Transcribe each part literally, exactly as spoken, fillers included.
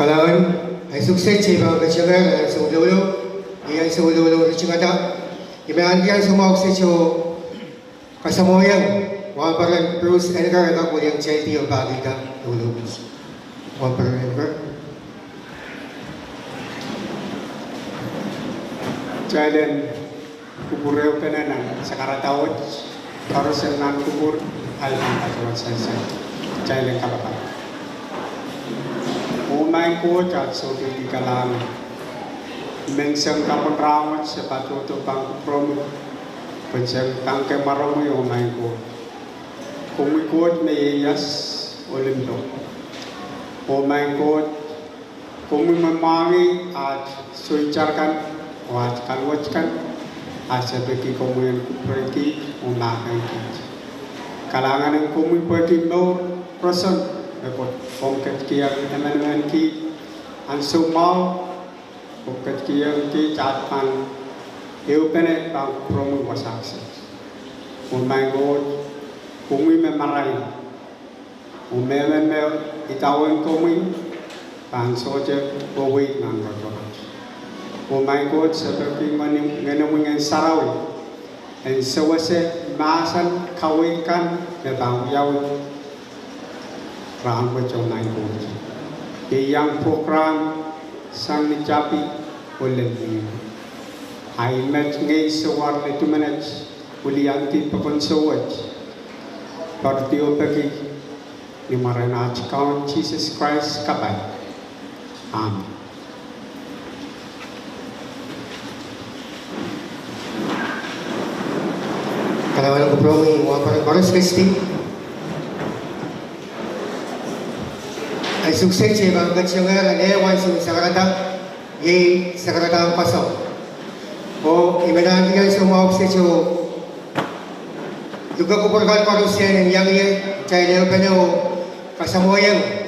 Kalahngan, ansou kiset se pahn ketingehr ansou loulou, ni ansou loulou ritingada, I men ahneki ansou mwahu kiset oh kasamwohiong wahnpoaron Bruce Enker, e kak wiliakitaildi oh pahkihda loulou. Wahnpoaron Enker. Kitail en kupwurehpene nan sakarada wet, koaros en nan kupwur, ahi nan patohwan sansal. Kitail en kapakap. Oh Maing Koht, ahnsou me I kalahngan. Menseng kapwung rahnwet se patohdo pahn kupwuromwi, pwe se pahn kin mwaromwi, oh Maing Koht. Komwi Koht me ieias oh limpoak. Oh Maing Koht, komwi me mwahngih aht soitar kan oh aht kaluwet kan, a se peki komwi en kupwurki oh mahkiki. Kalahngan en komwi pwehki mour roson me Koht ong ketikihong emenemen kiht ansou mwahu, oh ketikihong kiht aht pahn ehupene pahn kupwuromwi wasa kiset. Oh Maing Koht, komwi me marain. Oh mehmen me idawehn komwi pahn sohte weweid nan rotorot. Oh Maing Koht, se peki Ngehnomwi Ngehn Sarawi en sewese mahsen kaweid kan me pahn wiawi rahnwet, oh Maing Koht. Iei iang pwurogram sang ni tapi oh lel ni. Ahi met ngehi sewese duwen met wiliandi pokon sewese wet, poaridi oh peki, ni mwaren aht Kaun Sises Krais kapai. Amen. Kalahngan en kupwuromwi wahnpoaron Morris Christie. Ansou kiset se pahn ketingehr nan ehu ansou sakarada, iei sakarada en koasoi. Oh I men ahneki ansou mwahu kiset oh luke kupwur kan koaros en iang ie, kitail ehupene oh kasamwohiong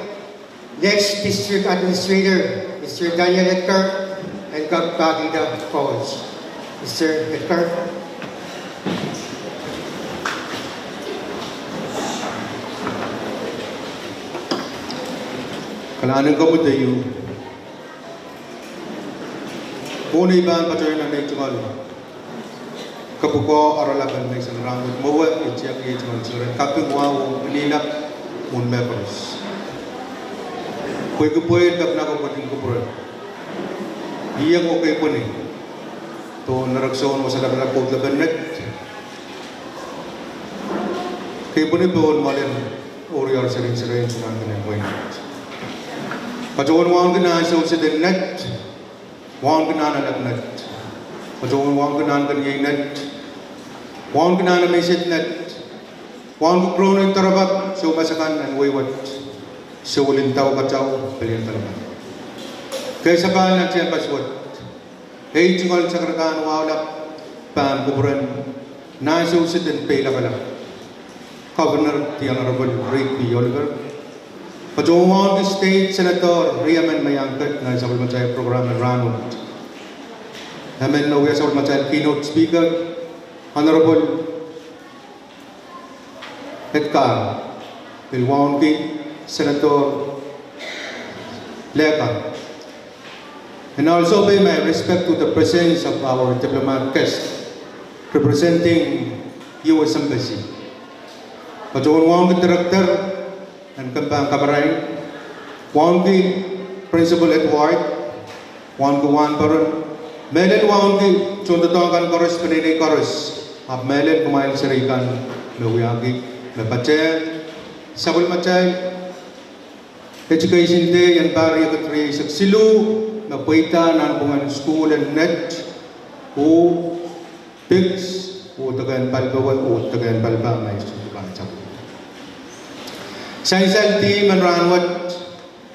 Next District Administrator, Mister Daniel Edgar, en kak pahkihda koaros. Mister Edgar. Kalahngan en komwi Deiu. Mwohn ei pahn patohwan anahne tungoal kapwuko oaralap en menseng rahnwet mwowe, I tiaki ei tungoal seren kaping wahu oh ngihlap mwohn mehkoaros. Pwehki pwehl, kapinga, oh ketin kupwure. Iang oh keipweni pohn nereksohn wasa lapalap, Koht Lapalap en Nett. Keipweni pohn mwoalen oariar seren seren nan kenen wein. Patohwan wauneki nan ansou sehd en Nett, wauneki nan alap Nett. Patohwan wauneki nan keniei Nett, wauneki nan emen sehd Nett, wauneki Kronen, Doaropwak, Soumas akan, en wehi wet, Sewolin, Dau Katau, Pelien Paliwar. Kehlail nan tehnpas wet, ei tungoal sakaradahn wahu lap pahn kupwuren nan ansou sehd en peilapalap, Governor the Honorable Reed P. Oliver. Patohwan wauneki State Senator riemen me iang ket nan sapwellimatail program en rahnwet. Emen me wia sapwellimatail keynote speaker, Honorable Edgar, pil wauneki Senator Leger. And also pay my respect to the presence of our diplomat guest representing U S Embassy. Patohwan wauneki Director en kempe kamarain, wauneki Principal Edward, wauneki wahnpoaron, mehlel wauneki tohndoadoahk kan koaros, peneinei koaros, ahpw mehlel kumwail seri kan me wiahki, me patehng sapwellimatail Education Day en pahr riekid rieisek siluh me pweida nanpwungen sukuhl en Nett, oh PICS, oh dekehn palipowe, oh dekehn palipa, ma I sohte pahn sapwung. Sansal dihp en rahnwet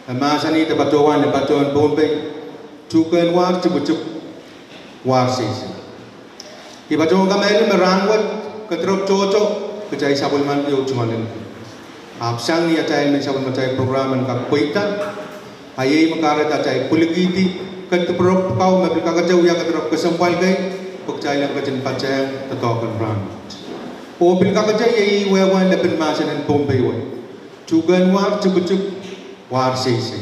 e mahsanih de patohwan ni patohwan Pohnpei, tuhkehn war tipwtipw, war seisei. I patohwan kamehlele me rahnwet, kedirepw tohto, kitail sapwellimaniki oh tungoal en. Ahpw sang ni atail mehn sapwellimatail program en kak pweida, a iei me kahrehda atail pwilikihdi Kediropw kau me pil kakete wia kediropw kesempwal kei, pwe kitail en ketin patehng doadoahk en rahn wet. Oh pil kakete iei wehwehn lepin mahsen en Pohnpei wet. Tuhkehn war tikitik, war seisei.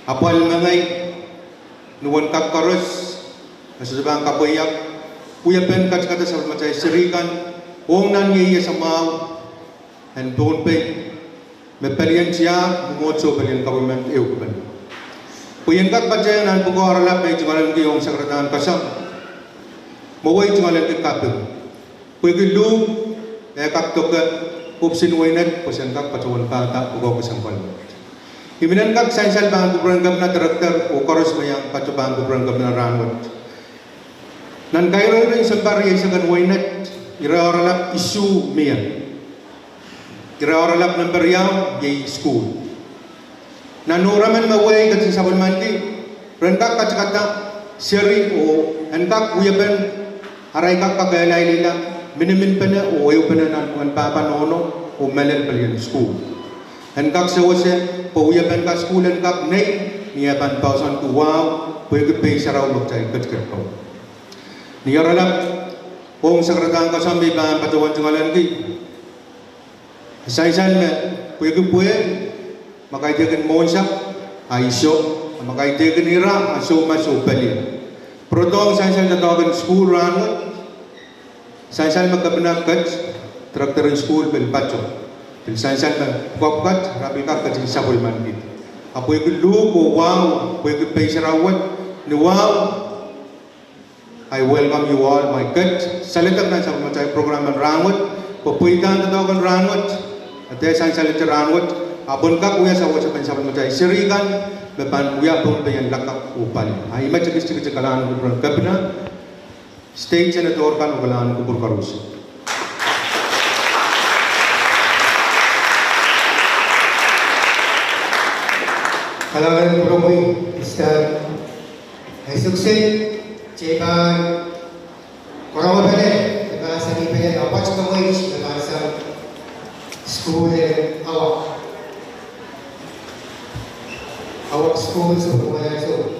Apwal mengei, ni wen kak koaros, e sohte pahn kapweiada, wiepen katikada sapwellimatail seri kan, ong nan ieias mwahu, en Pohnpei, me pelien tiahk, mwomwohdiso pelien government ehukipene. Pwe I en kak patehng nan pwukoa oaralap me I tungoalenki ong sakaradahn koasoandi, me I tungoalenki kaping. Pwehki luhk, e kak doke, pwupwsin weinet, pwe sen kak patohwan pahda, pwukoa kesempwal. I men en kak sansal pahn kupwuren kepina director, oh koaros me iang patohwan kupwuren kepina rahn wet. Nan kairairen Sempwari eisek en weinet, ire oaralap isuh mie. Ire oaralap nempe riau, iei sukuhl. Nan nohramen me wehi ketin sapwellimaniki, ren kak katikada, seri oh, en kak wiepen, arail kak kakehlailihla, miniminpene oh ehupene nan pwuken pahpa nohno, oh mehlel pelien sukuhl. En kak sewese, pwe wiepen kasukuhl en kak nei, ni eh pahn poahsoanki wahu, pwehki pei sarawi me kitail ketiket pwe. Ni oaralap, ong sakaradahn koasoandi me I pahn patohwan tungoalenki. Sansal me, pwehki pwe, ma kaidehkin mwohnsang, a iso, ma kaidehkin ira, a soumas oh pelien. Pwurodohng sansal doadoahk en sukuhl rahn wet, sansal me kepina ket, director en sukuhl pil patoh. Pil sansal me pwukat, re pil kak ketin sapwellimaniki. A pwehki luhk oh wahu, pwehki pei sarawi wet, ni wahu, I welcome you all, my ket, saledek nan sapwellimatail program en rahn wet, pwe pweidahn doadoahk en rahn wet, a dehr sansalete rahn wet, a pwehn kak wia sawaspen sapwellimatail seri kan, me pahn wia Pohnpei en lakapw oh pali. A I met tikitikite kalahngan en kupwuren kepina, state senator kan oh kalahngan en kupwur koaros. Kalahngan en kupwuromwi, Mister Esuksei, kitail pahn karonge pene, pahn sang pene, a pahn sang sukuhl en Awak. Awak sukuhl, sukuhl en Awak.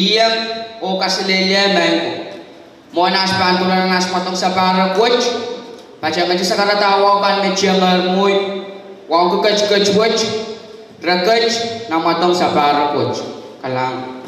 Iang oh kaselehlie mehn ko. Mwohn aht pahn pwurala nan aht mwadong sapahrek wet, patohwan kitail sakarada wahu kan me tiengehr mwo, wahu ketiket wet, reket nan mwadong sapahrek wet. Kalahngan.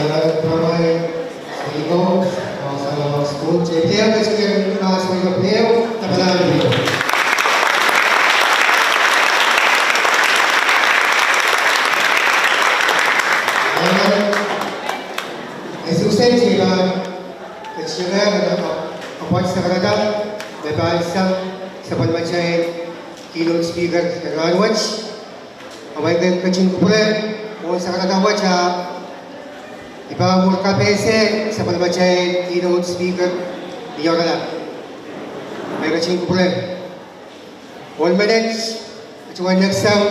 E Susan Jiran, ketiket en apwat sakarada, me pahn sang sapwellimatail keynote speaker en rahnwet. Awaike ketin kupwure, oh sakarada wet a I pahn mwur kapehse sapwellimatail keynote speaker ni oaralap. Awaike ketin kupwure. Ohl menet, patohwan neksang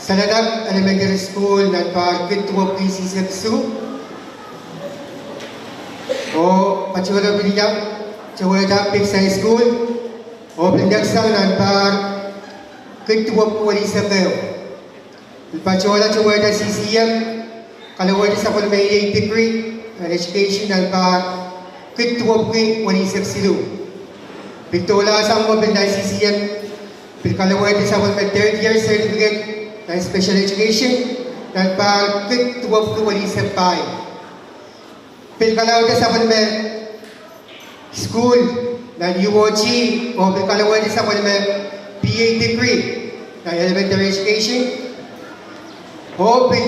Seledak Elementary School nan pahr kid duwepwiki eisek isuh. Oh patohwan pil towehda Pikes High School. Oh pil neksang nan pahr kid duwepwiki eisek ehu. Pil patohwan towehda C C M, kalowehdi sapwellime degree nan education nan pahr kid duwepwiki eisek siluh. Pil doula sang mwo pil nan C C M, pil kalowehdi sapwellime third year certificate nan special education nan pahr kid duwepwiki eisek pahieu. Pil kalowehdi sapwellime school nan U O G, oh pil kalowehdi sapwellime B A degree nan elementary education. Oh pil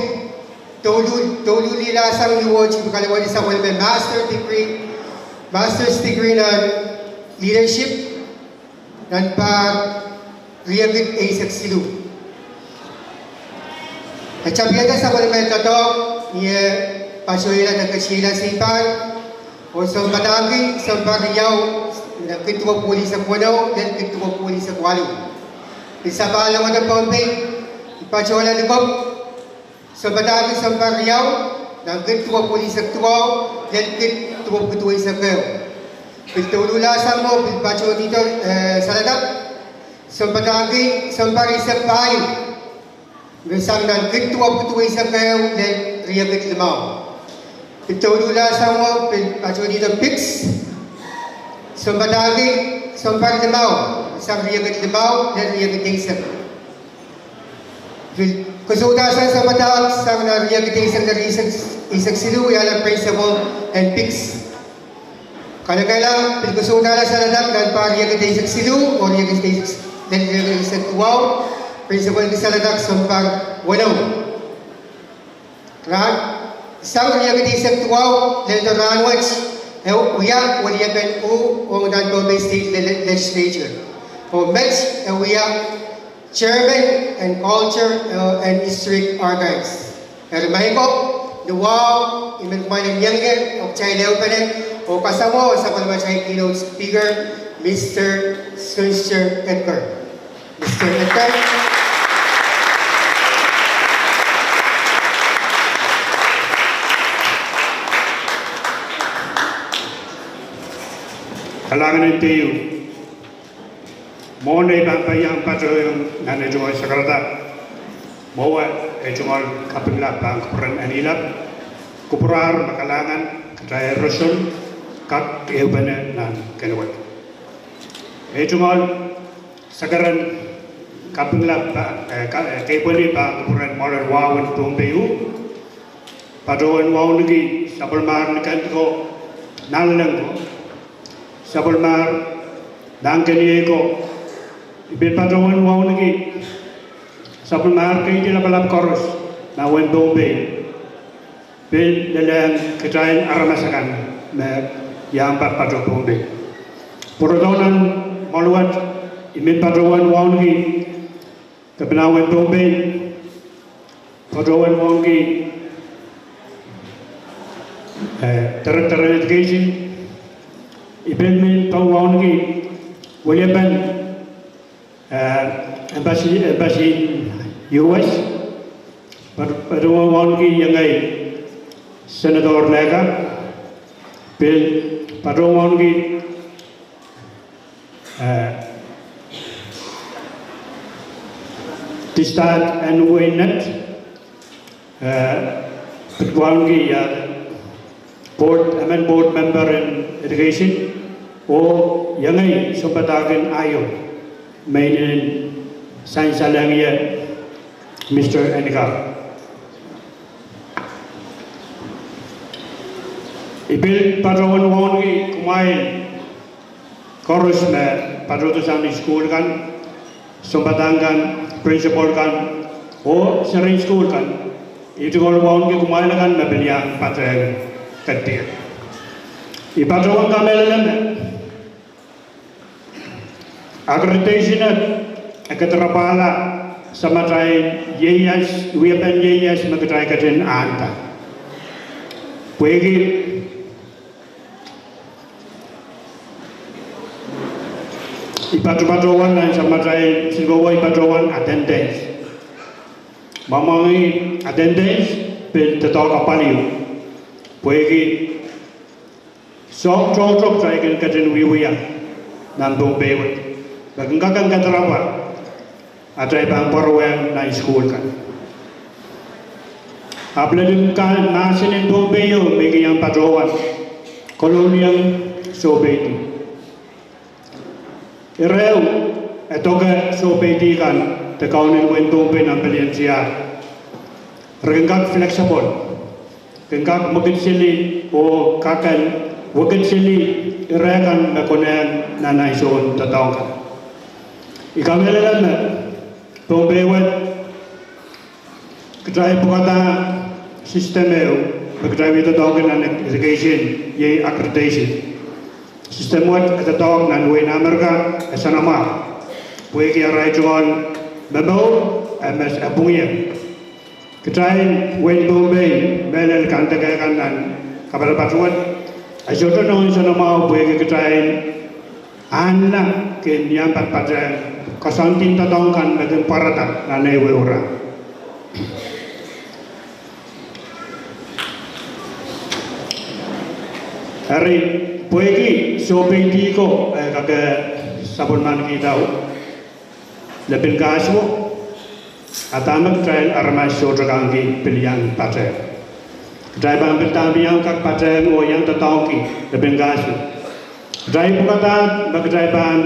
douluhla sang U O G, pil kalowehdi sapwellime master degree, master's degree nan leadership nan pahr riekid eisek siluh. E tapiada sapwellime doadoahk ni eh patohla de ketiehla seipan, oh sounpadahngki sounpar riau nan kid duwepwiki eisek weneu lel kid duwepwiki eisek waluh. Pil sapahl lowada Pohnpei, patohla likop sounpadahngki sounpar riau nan kid duwepwiki eisek duwau lel kid duwepwiki eisek ehu. Pil douluhla sang mwo pil patohdo Seledak, sounpadahngki sounpar eisek pahieu, me sang nan kid duwepwiki eisek ehu lel riekid limau. Pil douluhla sang mwo pil patohdo Pikes, sounpadahngki sounpar limau, sang riekid limau lel riekid eisek. Pil kosouda sang sounpadahk sang nan riekid eisek lel riekid eisek siluh, wiahla principal en Pikes. Kalokehla pil kosoudahla Seledak nan pahr riekid eisek siluh oh riekid eisek, lel riekid eisek duwau, principal ki Seledak sounpar weneu. Rahn, sang riekid eisek duwau lel rahnwet, e wia weliepen uh ong nan Pohnpei State Legislature, oh met e wia Chairman en Culture and Historic Archives. Eri maiko, ni wahu, I men kumwail en iang ie oh kitail ehupene oh kasamwo sapwellimatail keynote speaker, Mister Sunster Edgar. Mister Edgar. Kalahngan en teieu. Mwohn ei pahn peiang patohiong nan ei tungoal sakarada, mwowe ei tungoal kapinglap pahn kupwuren Anilap, kupwuramwail kalahngan kitail roson kak ehupene nan keieu wet. Ei tungoal sakaren kapinglap, eh, keipweni pahn kupwuren mwoalen wahwen Pohnpei uh, patohwan wauneki sapwellimar ni kandiko nanleng ko, sapwellimar nahnkeniei ko. I pil patohwan wauneki sapwellimar keidi lapalap koaros nan wehin Pohnpei, pil lelehng kitail aramas akan me iang patopato Pohnpei. Pwurodo nan mwoahl wet, I men patohwan wauneki kepina wehin Pohnpei, patohwan wauneki Director en Education. I pil men patohwan wauneki weliepen Embassy en U S, patohwan wauneki iengei Senator Leger, pil patohwan wauneki district en Wainet, patohwan wauneki board, emen board member en Education, oh iengei sounpadahk en Ohio, me inenen sansal en ie, Mister Edgar. I pil patohwan wauneki kumwail koaros me patohdo sang ni sukuhl kan, sounpadahk kan, principal kan, oh seren sukuhl kan. I tungoal wauneki kumwail akan me pil iang patehng ketiket. I patohwan kamehlele me accreditation e kedirapwala samatail ieias, wiepen ieias me kitail ketin ahnda. Pwehki I patopatohwan nan samatail, siluh wei, I patohwan attendance. Mwamwangih attendance pil doadoahk apwal ehu. Pwehki soahng tohto kitail kin ketin wiewia nan Pohnpei wet, me kin kak en kedirapwa atail pahn pwarohng nan sukuhl kan. Ahpw lel mahsen en Pohnpei ieu me I kin iang patohwan, kolohnleng soupeidi. Ire ehu, e doke soupeidi kan de kaunen wehin Pohnpei nan pelien tiahk, re kin kak flexible, kin kak mwekid seli oh kak en wekid seli ire kan me konehng nan ansoun doadoahk kan. I kamehlele me Pohnpei wet kitail pwukada system ehu me kitail wie doadoahngki nan education, iei accreditation. System wet e doadoahk nan wehin Amerika, e soanamwahu, pwehki arail tungoal momour e met e pwungie. Kitail wehin Pohnpei, mehlel kandeke kan nan kapatapat wet, e sohte nohn soanamwahu pwehki kitail anahne kin iang patpatehng koasoandi en doadoahk kan me kin pwarada nan ehu ehu rahn. Eri, pwehki soupeidi ko e kak sapwellimaniki idawehn lepin kahsuo, a dahme kitail aramas sohte kak pil iang patehng? Kitail pahn pil dahme iang kak patehng oh iang doadoahngki lepin kahsuo? Kitail pwukada me kitail pahn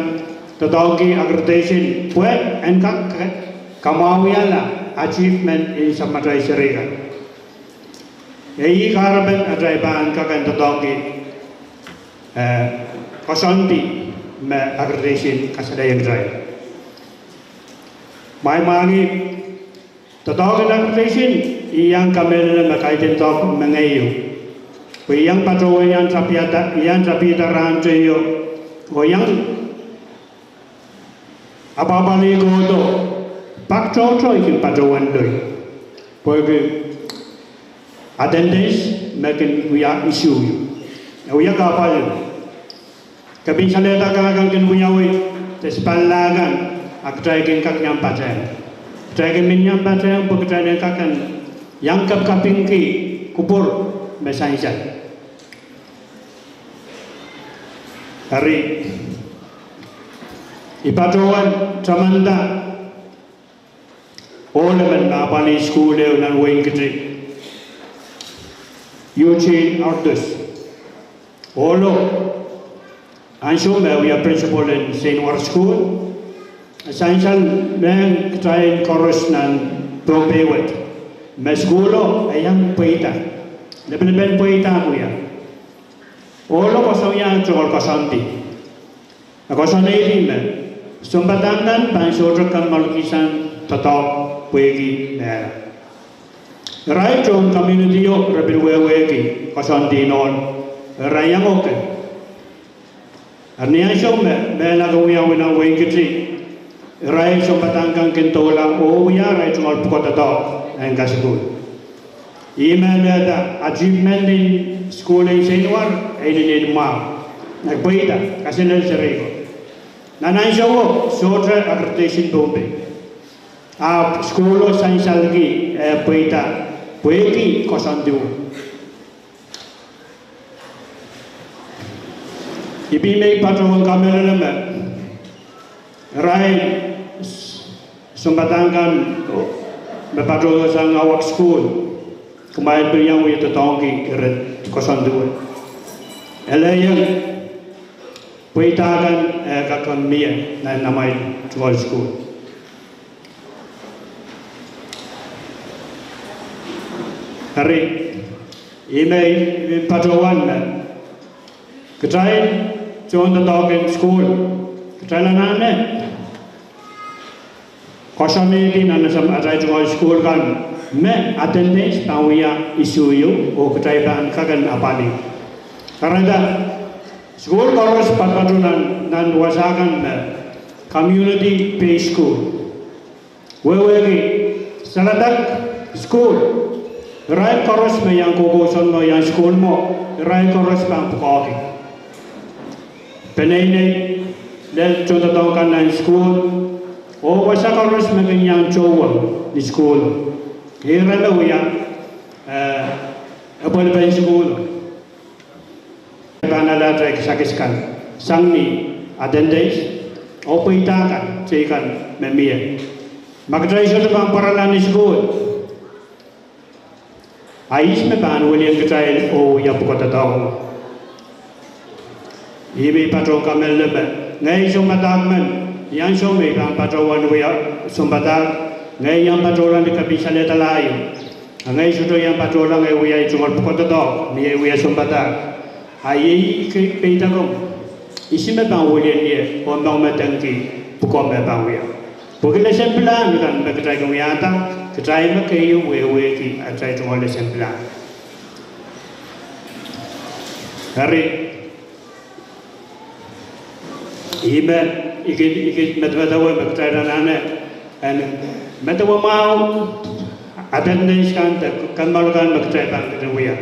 doadoahngki accreditation pwe en kak kamwahwihala achievement en samatail seri kan. Iei kahrepen atail pahn kak en doadoahngki koasoandi me accreditation kasalehiong kitail. Mwahi mwahngih, doadoahk en accreditation iang kamehlele me kaidehn doadoahk mengei ehu, pwe iang patohwan, iang tapihada, iang tapihada rahn teio, oh iang apwahpwalih kohdo pak tohto I kin patohwan loi, pwehki attendance me kin wia issue, e wia kahpwal. Kepin salehda kan kin wiawi de sipalla kan, a kitail kin kak iang patehng. Kitail kin men iang patehng pwe kitail en kak en iang kapikapingki kupwur me sansal. Eri, I patohwan tamanda ohl emen me apwalih sukuhl ehu nan wehin Kiti, Eugene Ardis. Ohlo ansou me wia principal en Seinwar Sukuhl, sansal mehn kitail koaros nan Pohnpei wet me sukuhlo e iang pweida, lepelepen pweida wia. Ohlo koasoia tungoal koasoandi, e koasoanehdi me sounpadahk kan pahn sohte kamwahlkihsang doadoahk pwehki mehla. Irail tohn communityo re pil wehwehki koasoandi nohn irail iang oke. Eri ni ansou me mehla kin wiawi nan wehin Kiti, irail sounpadahk kan kin doula oh wia arail tungoal pwukoa doadoahk nan kasukuhl. Ih me mehla achievement en sukuhl en Seinwar e inenen mwahu, e pweida, kaselel seri ko. Nan ansouo sohte accreditation Pohnpei, ahpw sukuhlo sansalki e pweida pwehki koasoandio. I pil men patohwan kamehlele me irail sounpadahk kan me patohdo sang Awak Sukuhl, kumwail pil iang wie doadoahngki ire koasoandi wet. Elehieng pweida kan e kak en mie nan amwail tungoal sukuhl. Eri, I men patohwan me Kitail tohndoadoahk en sukuhl, kitail anahne koasoanehdi nan atail tungoal sukuhl kan me attendance pahn wia issue ieu oh kitail pahn kak en apwalih. Kahrehda sukuhl koaros patopato nan, nan wasa kan me community based school. Wehwehki, saledek sukuhl, irail koaros me iang kohkohsang mwo, iang sukuhl mwo, irail koaros pahn pwukoahki. Peneinei, lel tohndoadoahk kan nan sukuhl, oh wasa koaros me kin iang tohwong ni sukuhl, ira me wia, eh, epwelpen sukuhl, pahn ale atail kisakis kan sang ni attendance oh pweida kan, teikan me mie. Ma kitail sohte pahn pwarala ni sukuhl, a ihs me pahn wilian kitail oh wia pwukoa doadoahk? Ih me I patohwan kamehlele me ngehi sounpadahk men, ni ansou me I pahn patohwan wia sounpadahk, ngehi iang patohlahng kepin salehda laio. A ngehi sohte iang patohlahng, ngehi wia ei tungoal pwukoa doadoahk ni ei wia sounpadahk. A iei I kin peidakomw, ihs me pahn wilian ie oh mengmengehki pwukoa me pahn wia? Pwehki lesson plan kan me kitail kin wiahda, kitail me keieu wehwehki atail tungoal lesson plan. Eri, ih me I kin, I kin medemedewe me kitail anahne en medewe mwahu attendance kan de kemehla kan me kitail pahn ketin wia.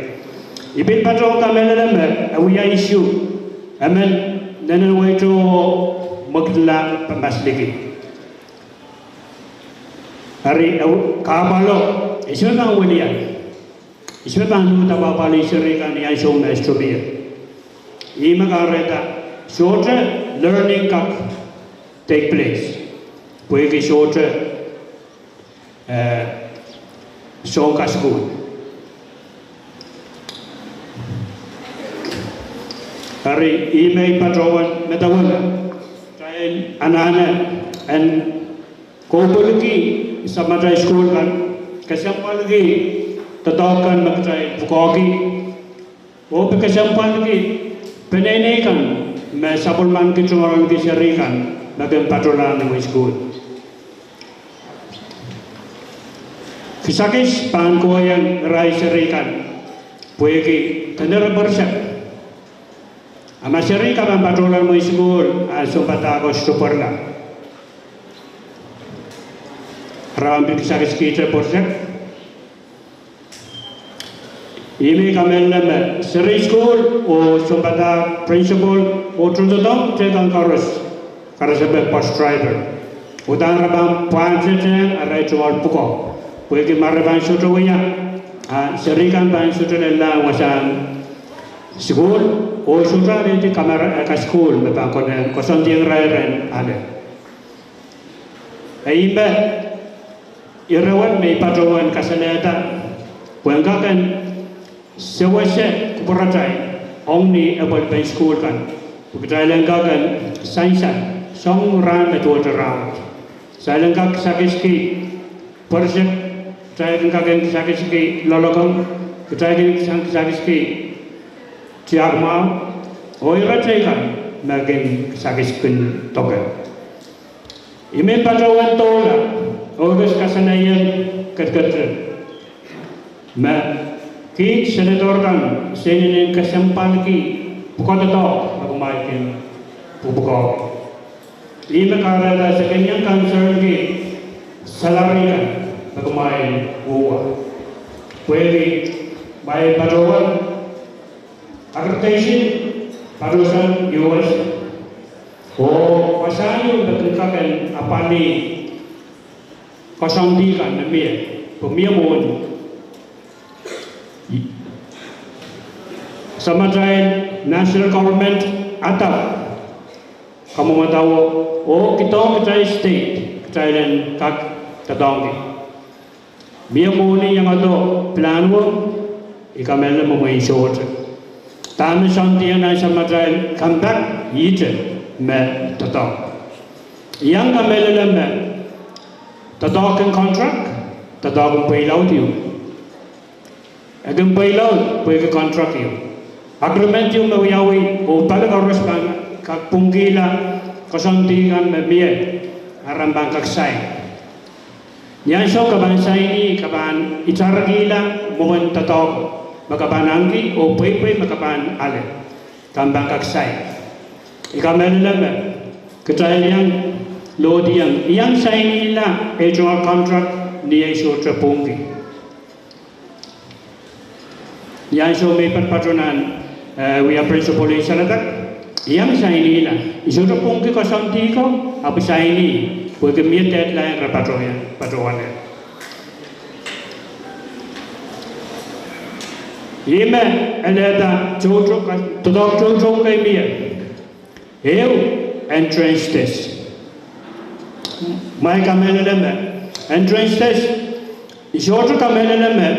I pil patohwan kamehlele me e wia issue, emen nenen wehi to oh mwekidla papasliki. Eri, e kahpwalo, ihs me pahn wilian, ihs me pahn uhd apwahpwalih seri kan ni ansou me e sohte mie? Ih me kahrehda sohte learning kak take place, pwehki sohte, eh, soun kasukuhl. Eri, ih me I patohwan medewe me kitail anahne en kohpwiliki samatail sukuhl kan, kesempwaliki doadoahk kan me kitail pwukoahki, oh pil kesempwaliki peneinei kan me sapwellimaniki tungoal ahneki seri kan me kin patohlahng ni wehi sukuhl. Kisakis pahn kohieng irail seri kan pwehki kenere pwerisek. A ma seri kan pahn patohlahng wehi sukuhl a sounpadahk sohte pwarala, re pahn pil kisakiskihte pwerisek. Ih me I kamehlele me seri sukuhl oh sounpadahk, principal oh tohndoadoahk teikan koaros, karasepe bus driver, uhdahn re pahn pwahn tehtehng arail tungoal pwukoa, pwehki ma re pahn sohte wia, a seri kan pahn sohte lella wasahn sukuhl, oh sohte alehdi kamarain kasukuhl me pahn konehng koasoandiong irail rehn ale. Ih me ire wen me I patohwan kasalehda pwe en kak en sewese kupwuratail ong ni epwelpen sukuhl kan, pwe kitail en kak en sansal soangen rahn me duwehte rahnwet. Kitail en kak kisakiski pwerisek, kitail en kak en kisakiski loalokong, kitail en kak en kisakiski tiahk mwahu, oh ire teikan me kin kisakis kin doke. I men patohwan doula oh ekis kasalehiong ketiket me kiht senator kan se inenen kesempwaliki pwukoa doadoahk me kumwail kin pwupwukoahki. Ih me kahrehda se kin iang concernki salary kan me kumwail wia. Pwehki ma e patohwan accreditation, patohsang U S, oh wasahn ieu me kin kak en apwalih koasoandi kan me mie, pwe mie mwohni. Samatail national government ahda kamwomwadawo oh kidohng kitail state kitail en kak doadoahngki. Mie mwohni iangahdo pilahno, I kamehlele me mwein sohte. Dahme soandiong nan samatail compact ihte me doadoahk. I iang kamehlele me doadoahk en contract, doadoahk en pweilaud ieu. E kin pweilaud pwehki contract ieu. Agreement ieu me wiawi oh pali koaros pahn kak pwungkihla koasoandi kan me mie, a re pahn kak sain. Ni ansou ke pahn saini, ke pahn itarkihla mwomwen doadoahk me ke pahn ahneki oh pweipwei me ke pahn ale. Ke pahn kak sain. I kamehlele me kitail iang, lohdiong, iang sainihla ei tungoal contract ni ei sohte pwungki. Ni ansou me I patopato nan, eh, wia principal en saledek, I iang sainihla. I sohte pwungki koasoandi ko, ahpw I saini, pwehki mie deadline re patohwan, patohwan. Ih me elehda toutou, doadoahk toutou kei mie. Ehu, entrance test. Kumwail kamehlele me entrance test, I sohte kamehlele me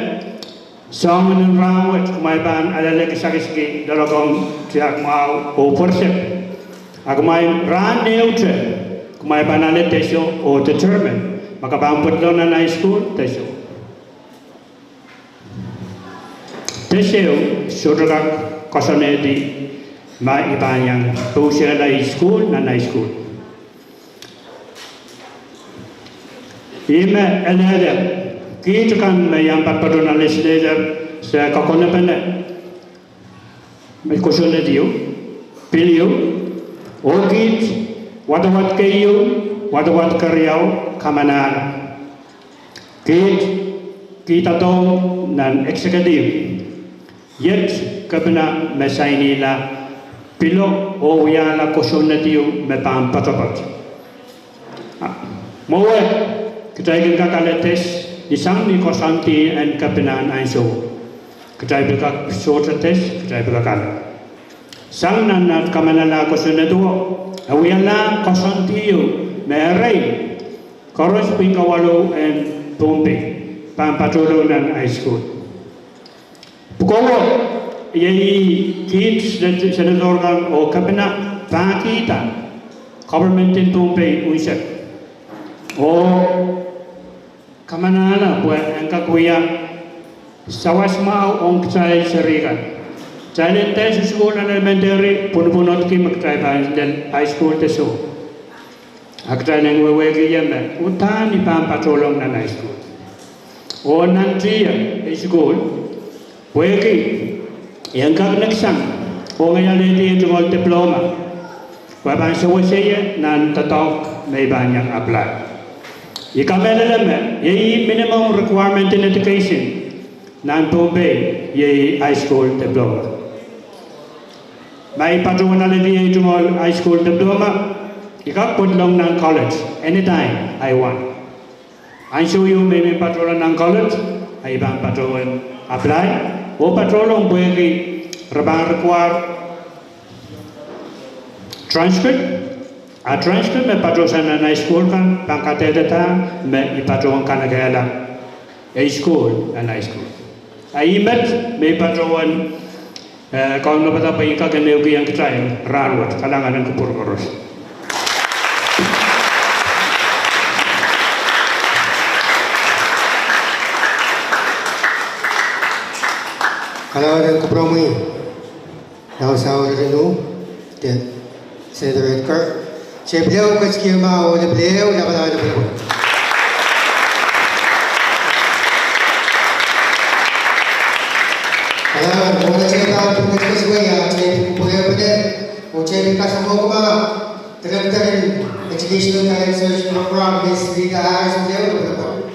soangen rahn wet kumwail pahn alehdi kisakisaki loalokong tiahk mwahu oh pwerisek. A kumwail rahn ehute, kumwail pahn ale test o oh determine ma ke pahn pwedilong nan high school de soh. Test ehu sohte kak koasoanehdi ma I pahn iang pousehla ei sukuhl nan high school. Ih me elehda, kiht kan me I iang patopato nan legislature, se kakonepene me kosonned ieu, pil ieu, oh kiht wadawad keieu, wadawad keriau, kamanahla. Kiht, kiht doadoahk nan executive, iet kepina me sainihla pilo oh wiahla kosonned ieu me pahn poatopoat. Mwowe, kitail kin kak ale test ni sang ni koasoandi en kepina ansou. Kitail pil kak sohte test, kitail pil kak ale. Sang nan, nan kamanahla kosonned o, e wiahla koasoandi ieu me erein koaros pwihn kawalu en Pohnpei pahn patohlong nan high school. Pwukoa, iei kiht senator kan oh kepina pahkihda government en Pohnpei unsek oh kamanahla pwe en kak wia sawas mwahu ong kitail seri kan. Kitail en dehr susukuhl nan elementary, pwunopwunodki me kitail pahn lel high school de soh. A kitail en wehwehki ie me uhdahn I pahn patohlong nan high school. Oh nantihong ei sukuhl, pwehki I en kak neksang ong ei alehdi ei tungoal diploma, pwe e pahn sewese ie nan doadoahk me I pahn iang apply. I kamehlele me iei minimum requirement en education nan Pohnpei iei high school diploma. Ma I patohwan alehdi ei tungoal high school diploma, I kak pwedilong nan college anytime I want. Ansou ieu me I men patohla nan college, a I pahn patohwan apply oh patohlong pwehki re pahn require transcript, a transcript me patohsang nan high school kan pahn kadehdehda me I patohwan kanekehla ei sukuhl nan high school. A ih met me I patohwan, eh, kaunopada pwe I kak en ehukihong kitail rahnwet. Kalahngan en kupwur koaros. Kalahngan en kupwuromwi. Lao saur rin uhk, de Senator Edgar. Kitail pil ketikihong mwahu, oh pil lapalap, lapalap. Kalahngan, oh kitail pahn pil ketikihong, oh kitail pil kasamwohki mwahu Director en Educational Talent Search Program, Miss Rita Harris, pil lapalap.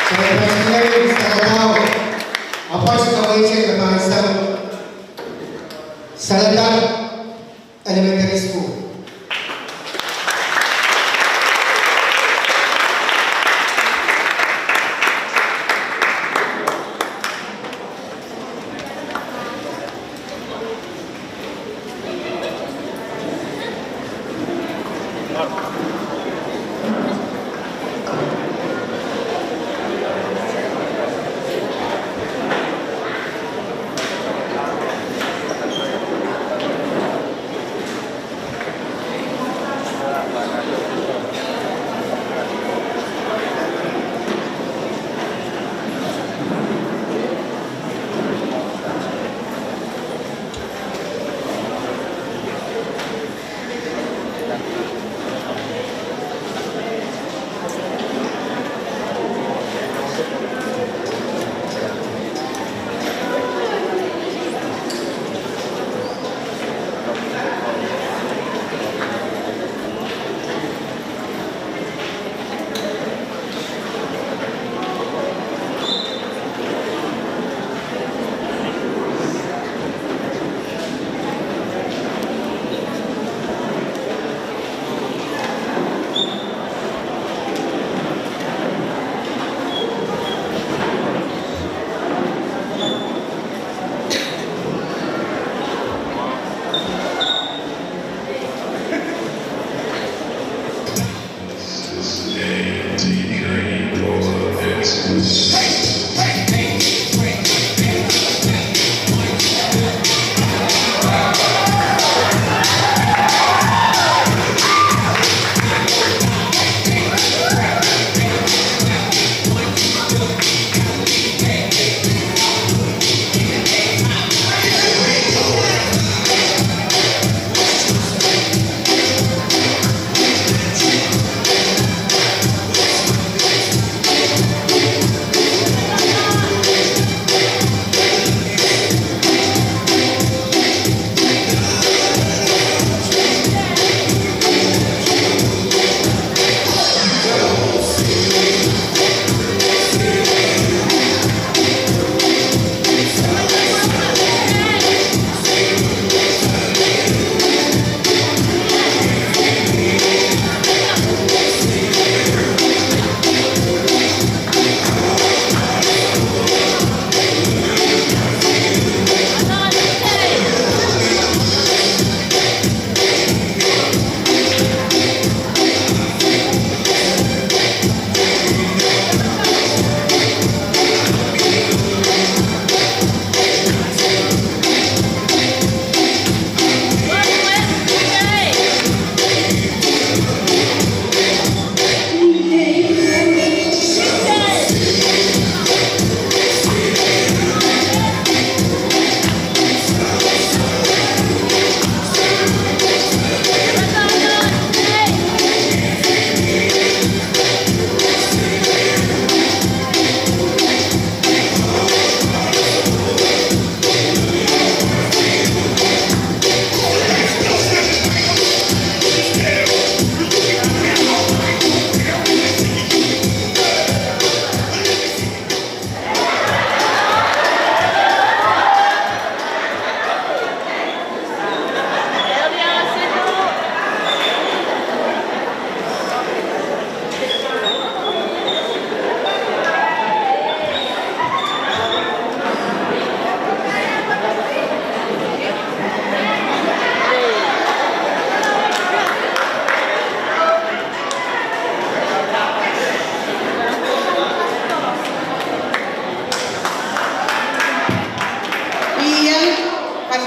Kitail pahn pil lapalap. Apwoat kaweid me pahn sang Saledar Elementary School.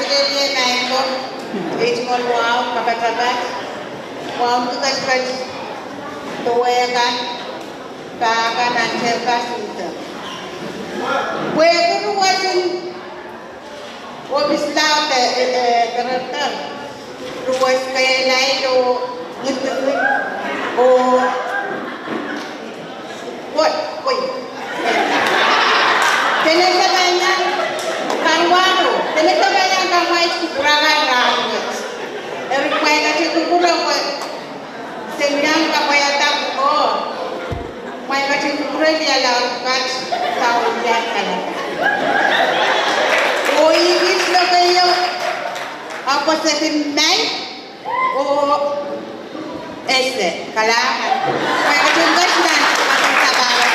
Elie Maingok, H M O L Wow, kapatapat, Wow Keketiket, Dowehkan, Pahka nan Tehk Kasingte. Pwehki ruwetin ohpis laud, eh, eh, director, ruwet kehlail oh ngidingid oh Woi, woi. Dene sapanya karuaro, dene sapanya karuaro, kupwurala rahnwet. Eri kumwail ketin kupwure, woi. Seminar kapwaiada ko. Kumwail ketin kupwure, liala kat, kaulian kalap. Oh, ih kis lokaio, apo sekin mai. Oh, ese, kalahngan. Pwe ketin ketiket nan, ketin sapahrek.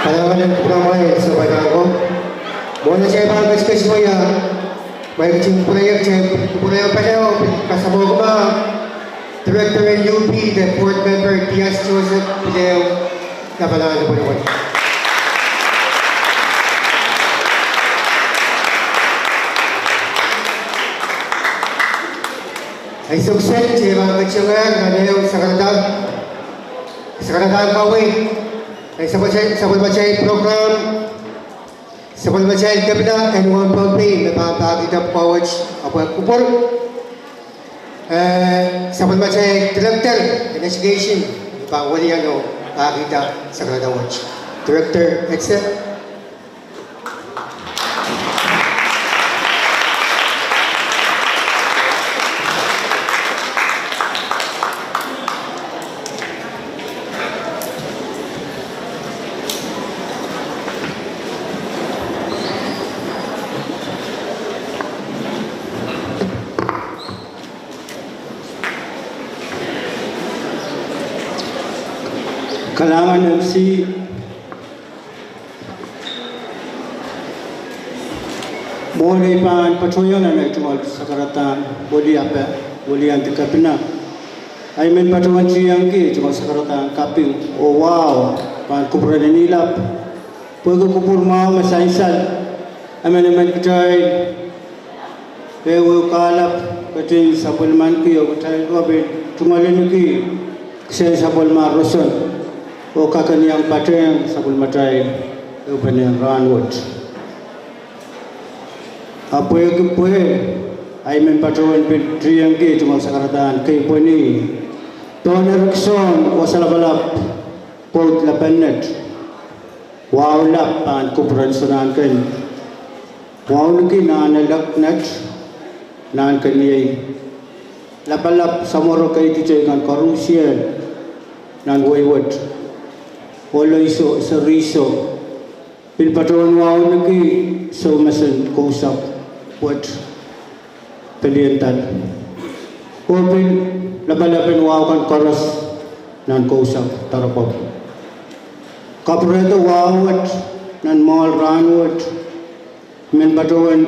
Kalahngan en kupwuramwail, Sampah Nahko. Mwohn atail pahn ketiket wia, ma e ketin pwurehng, pwurehng pahn kasamwohki ma Director en U P de Board Member Dias Joseph, pil ehu lapalahn lipwelipwel. Ahi soksel, kitail pahn ketiket nan ehu sakarada, sakarada kaweid, ahi sapwel, sapwellimatail program, sapwellimatail kepina en Pohnpei, me pahn pahkihda pwukoa wet, ahpw kupwur. Eh, sapwellimatail Director en Education, me pahn welian oh pahkihda sakarada wet. Director, Etsa. Kalahngan M C. Mwohn ei pahn patohiong nan ei tungoal sakaradahn weliape, weliandi kepina, I men patohwan tiengki ei tungoal sakaradahn kaping oh wahu pahn kupwuren Nilap. Pwehki kupwur mwahu me sansal, emenemen kitail, ehuehu kahlap ketin sapwellimaniki oh kitail ko pil tungoaleniki kisehn sapwellimomwi roson oh kakehn iang patehng sapwellimatail ehupene rahnwet. Ahpw pwehki pwe I men patohwan pil tiengki ei tungoal sakaradahn keipweni, pohn Erikson Wasalapalap, pwoud Lapennet, wahu lap pahn kupwuren Sonahnken. Wauneki Nahn Elek Net, Nahnkeniei, Lapalap, Samworo, Katie, teikan koarusie nan wehi wet, Oleiso, Seriso, pil patohwan wauneki soumesen Kousapw wet, Peliendal, oh pil lapalapen wahu kan koaros nan Kousapw doaropwe. Kapwurehdo wahu wet nan mwoahl rahnwet. Men patohwan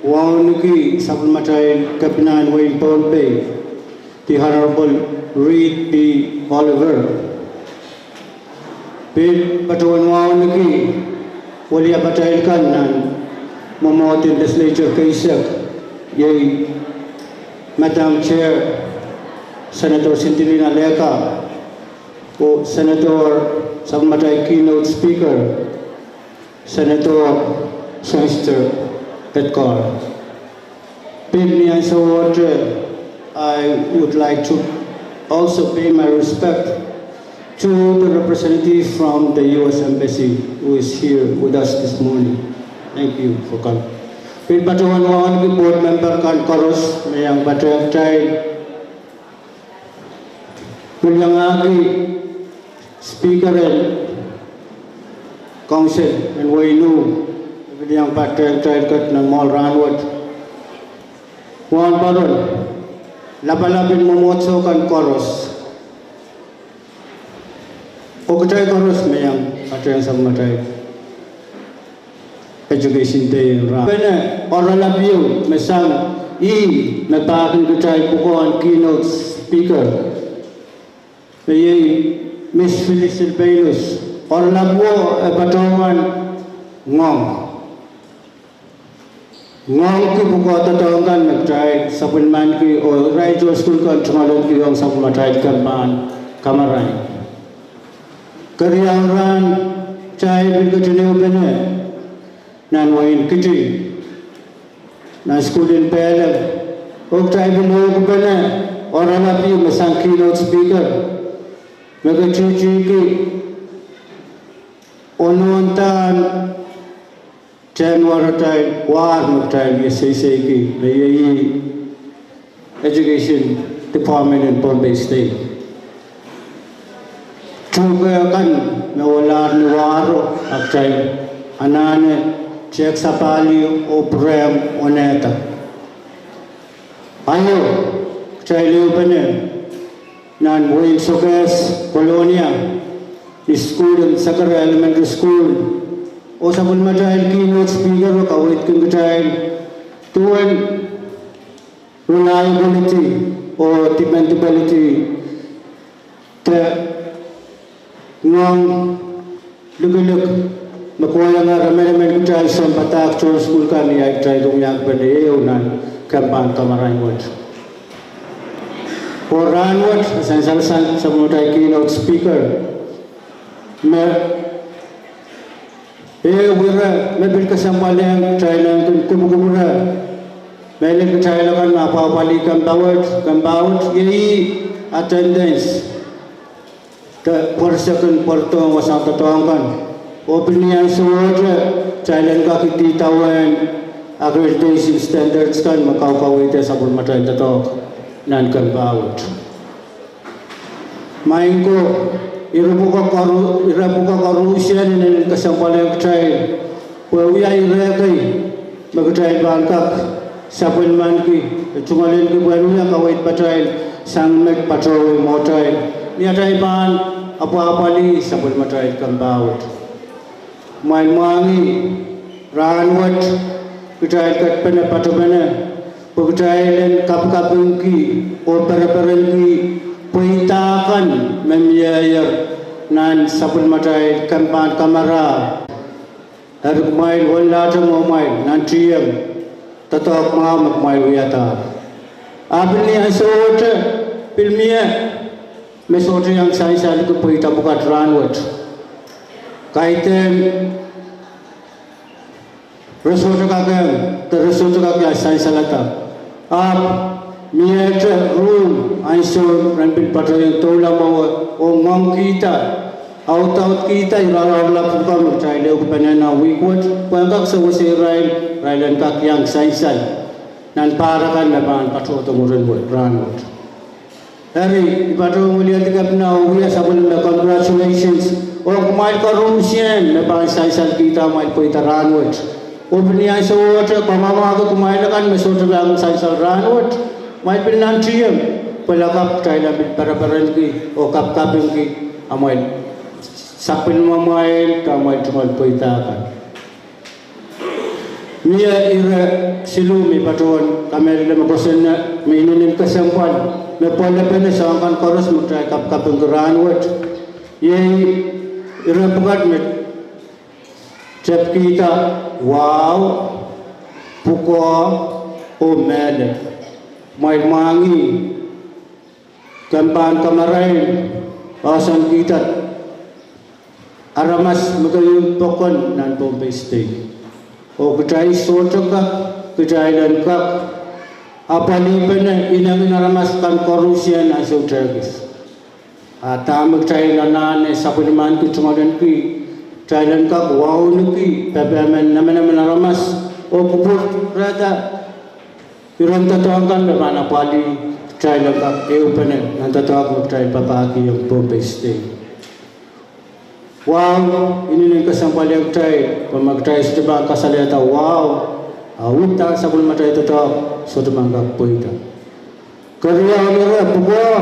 wauneki sapwellimatail kepinahn wehin Pohnpei, the Honorable Reed P. Oliver. Pil patohwan wauneki weliapatail kan nan mwomwohd en legislature keisek, iei Madam Chair, Senator Cindy Lina Lega, oh Senator, sapwellimatail keynote speaker, Senator Sangster Etkaur. Pil ni ansouohte, I would like to also pay my respect to the representative from the U S Embassy who is here with us this morning. Thank you for coming. Pil patohwan wauneki board member kan koaros me iang patehng kitail. Pil iangahki Speaker en Council en wehin Nuh, pil iang patehng kitail ket nan mwoahl rahnwet. Wahnpoaron, lapalap en mwomwohdiso kan koaros, oh kitail koaros me iang patehng sapwellimatail Education Day en rahn. Pene oaralap ieu me sang ih me pahkin kitail pwukoahn keynote speaker, me iei Miss Phyllis Silvanus. Oaralap wo e patohwan ngoang. Ngoangki pwukoa doadoahk kan me kitail sapwellimaniki oh irail tohn sukuhl kan tungoaleniki ong sapwellimatail kemp en kamarain. Keriau rahn kitail pil ketin ehupene nan wehin Kiting, nan sukuhl en Peleng, oh kitail pil ehukipene oaralap ieu me sang keynote speaker, me ketihtihki onohndahn tehnwaratail war me kitail wie seiseiki, me iei Education Department en Pohnpei State. Tuhke kan me walahr ni wahro, a kitail anahne tehk sapahl oh pwurehng onehda. Aio, kitail ehupene nan wehin Sokehs, Kolonia, ni sukuhl en Sacred Elementary School, oh sapwellimatail keynote speaker kaweidki kitail duwen reliability oh dependability de ngoang likilik me kohieng emenemen kitail sounpadahk tohn sukuhl kan ni ahi kitail kin wiahkipene ehu nan kemp en kamarain wet. Oh rahnwet, sansal sang sapwellimatail keynote speaker, me ehu ire me pil kesempwalehng kitail en kin kupwukupwure mehlel kitail akan me apwahpwalih kemp wet, kemp wet, iei attendance de pwerisek en pweridohng wasahn doadoahk kan. Oh pil ni ansouohte kitail en kak idawehn accreditation standards kan me kaukaweid sapwellimatail doadoahk nan kemp wet. Maing ko, ire pwukoa koaru-, ire pwukoa koaruhsie inenen kesempwalehng kitail, pwe wia ire kei me kitail pahn kak sapwellimaniki, tungoaleniki pwehn wia kaweidpatail sang met patohwei mwohtail. Ni atail pahn apwahpwalih sapwellimatail kempoad. Kumwail mwahngih rahnwet, kitail ketpene patopene, pwe kitail en kapikapingki oh pereperenki pweida kan me mieier nan sapwellimatail kempoad kamarain. Eri kumwail wanlahte mwohmwail nan tieng doadoahk mwahu me kumwail wiadahr. Ahpw ni ansou te pil mie me sohte iang sansalki pweida pwukat rahnwet. Kaidehn re sohte kak, de re sohte kak iang sansalada. Ahpw miehte ruh ansou ren pil patohwan doula mwowe oh ngoangkihda, audaudkihda irair oaralap pwukat me kitail ehukipene nan wihk wet, pwehn kak sewese irail, irail en kak iang sansal nan pahr akan me pahn patohdo mwurin wet, rahnwet. Eri, I patohwan wiliandi kepina oh wia sapwellime congratulations ong kumwail koaruhsie me pahn sansalkihda amwail pweida rahnwet. Oh pil ni ansou te, kamwomwki kumwail akan me sohte pahn sansal rahnwet, kumwail pil nan tieng, pwe lakapw kitail en pil pereperenki oh kapikapingki amwail sapwellimamwail de amwail tungoal pweida kan. Mie ire siluh me I patohwan kamehlele me kosonned me inenen kesempwal me pwellepene soahng kan koaros me kitail kapikapingki rahnwet. Iei ire pwukat me tepkihda wahu, pwukoa, oh mehlel. Kumwail mwahngih kempoad kamarain, oahsoankihda aramas me keieu pokon nan Pohnpei State. Oh kitail sohte kak, kitail en kak apwalihpene inengen aramas kan koaruhsie nan ansou tehkis. A dahme kitail anahne sapwellimaniki tungoalenki, kitail en kak wauneki pepehm en emenemen aramas oh kupwurehda iren doadoahk kan me pahn apwalih, kitail en kak ehupene nan doadoahk me kitail papahkihong Pohnpei State. Wahu inenen kesempwal ong kitail, pwe ma kitail sohte pahn kasalehda wahu, a uhdahn sapwellimatail doadoahk sohte pahn kak pweida. Keriaun ire, pwukoa,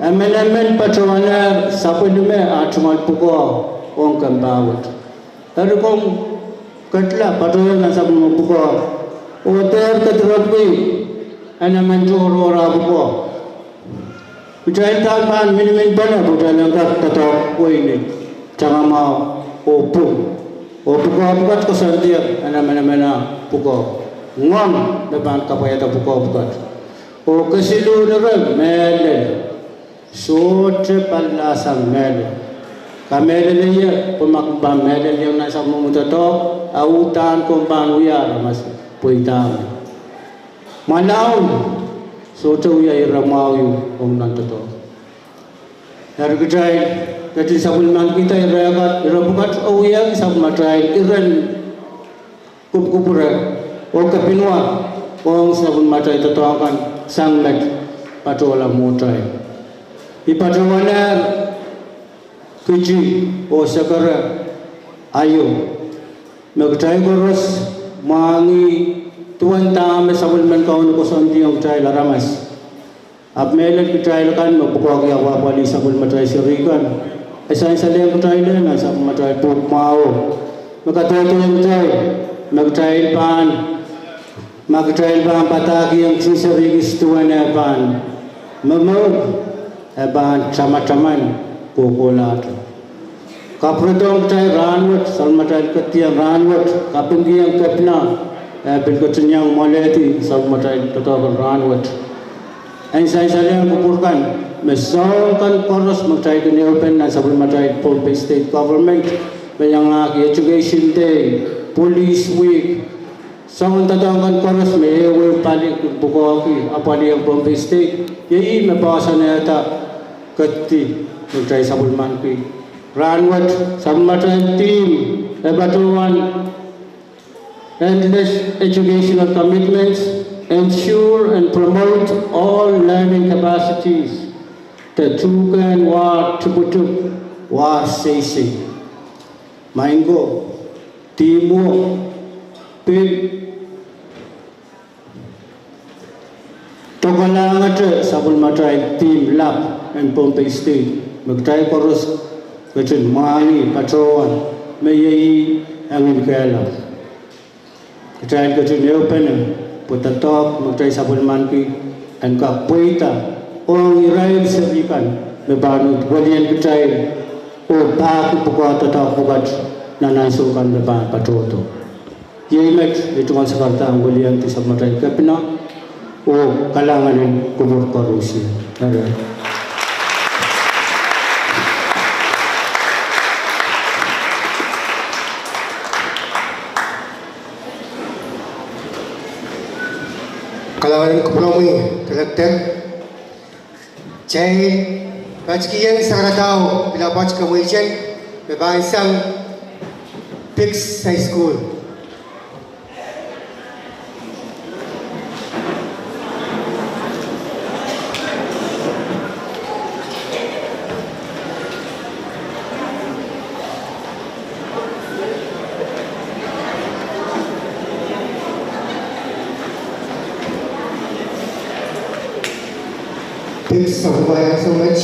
emenemen patohwanehr sapwellime ah tungoal pwukoa ong kempoad. Eri komw ketla patohwan nan sapwellime pwukoa, oh dehr kedirepwki emenemen tohrohr ah pwukoa. Kitail uhdahn pahn miniminpene pwe kitail en kak doadoahk wehi ni tangamwahu oh pwung. Oh pwukoa pwukat koasoandier emenemen ah pwukoa. Ngoang me pahn kapwaiada pwukoa pwukat. Oh kesiluhn ire, mehlel. Sohte pali sang mehlel. Kamehlele ie, pwe ma komw pahn mehlel ieng nan sapwellimomwi doadoahk, a uhdahn komw pahn wia aramas pweida mwo. Mwalaun, sohte wia ire mwahu ieu ong nan doadoahk. Eri kitail ketin sapwellimanikihda ire pwukat, ire pwukat oh wiahki sapwellimatail iren kupwukupwure oh kepinwar ong sapwellimatail doadoahk kan sang met patohla mwohtail. I patohwanehr Kiti oh Sekere aio me kitail koaros mwahngih duwen dahme sapwellimen Kauno koasoandiong kitail aramas. Ahpw mehlel kitail akan me pwukoahki apwahpwalih sapwellimatail seri kan, e sansalehiong kitail nan sapwellimatail pwuhk mwahu me kadehdehiong kitail me kitail pahn, ma kitail pahn padahkihong kisin seri kis duwen eh pahn momour, e pahn tamataman kohkohlahte. Kapwuredohng kitail rahnwet, sapwellimatail ketieng rahnwet, kapingkihong kepina, e pil ketin iang mwoalehdi sapwellimatail doadoahk en rahnwet. En sansalehiong kupwur kan me soahng kan koaros me kitail kin ehupene nan sapwellimatail Pohnpei State Government, me iangahki Education Day, Police Week, soangen doadoahk kan koaros me ehuehu pali kin pwukoahki apwalih ong Pohnpei State, iei me poahsoanehda kedi me kitail sapwellimaniki. Rahnwet sapwellimatail theme e patohwan Endless educational commitments ensure and promote all learning capacities. De tuhkehn war tipwtip, war seisei. Maing ko, theme wo pil dokalahngete sapwellimatail theme lap en Pohnpei State me kitail koaros Ketin mwahngih patohwan me iei ih engin kehlail. Kitail ketin ehupene pwe doadoahk me kitail sapwellimaniki en kak pweida ong irail seri kan me pahn uhd welien kitail oh pahki pwukoa doadoahk pwukat nan ansou kan me pahn patohdo. Iei met, I tungoal sakarada en weliandi sapwellimatail kepina oh kalahngan en kupwur koaros. Eri, kalahngan en kupwuromwi Director. Kitail patohwan kihong sakaradao pilapwat kemwehte me pahn sang Picks High School. Picks, sohte pahn sang met.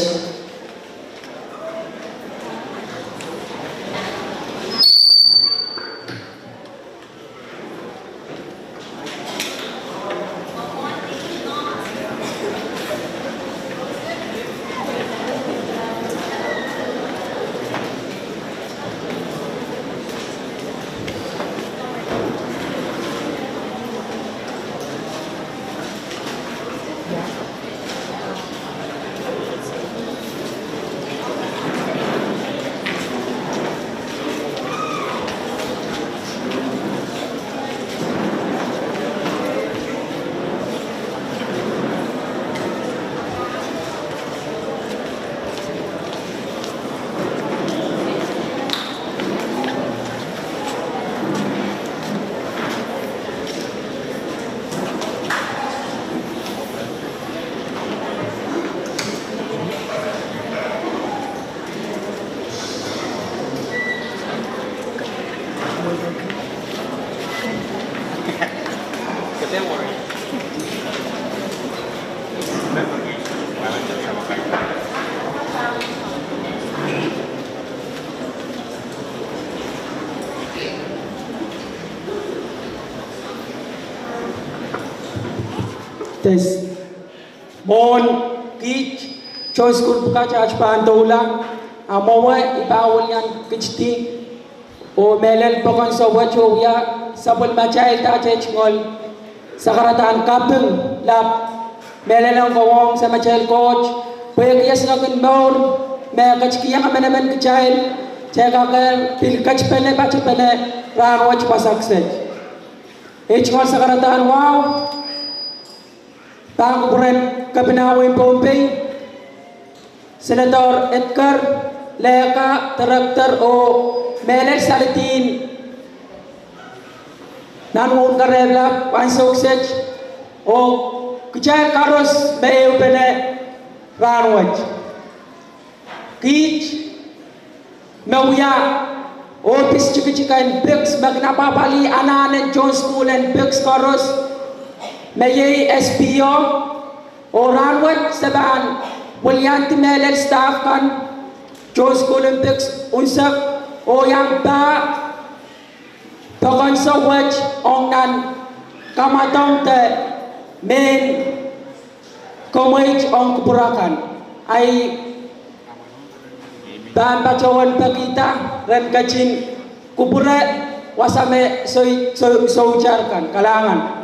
Test. Mwohn kiht, tohn sukuhl pwukat aht pahn doula, a mwowe I pahn welian kiht di, oh mehlel pokon sou wet oh wia sapwellimatail dahte tungoal sakaradahn kaping lap, mehlel ong kowe Samatail Koht, pwehki esingek en mour me ketikihong emenemen kitail, kitail kak pil ketipene patepene rahnwet wasa kiset. Ei tungoal sakaradahn wahu pahn kupwuren Kepina wehin Pohnpei, Senator Edgar Leka, Director, oh mehlel salidihn nan wahu en Karehla ansou kiset, oh kitail koaros me ehupene rahnwet. Kiht me wia ohpis tikitik en Picks me kin apwapwalih anahn en tohn sukuhl en Picks koaros, me iei S P O, oh rahnwet se pahn weliandi mehlel staff kan tohn sukuhl en Picks unsek, oh iang pah pokon sou wet ong nan kamwadong de mehn komweit ong kupwur akan. Ahi pahn patohwan pekihda ren ketin kupwure wasa me sou, sou, soutar kan. Kalahngan.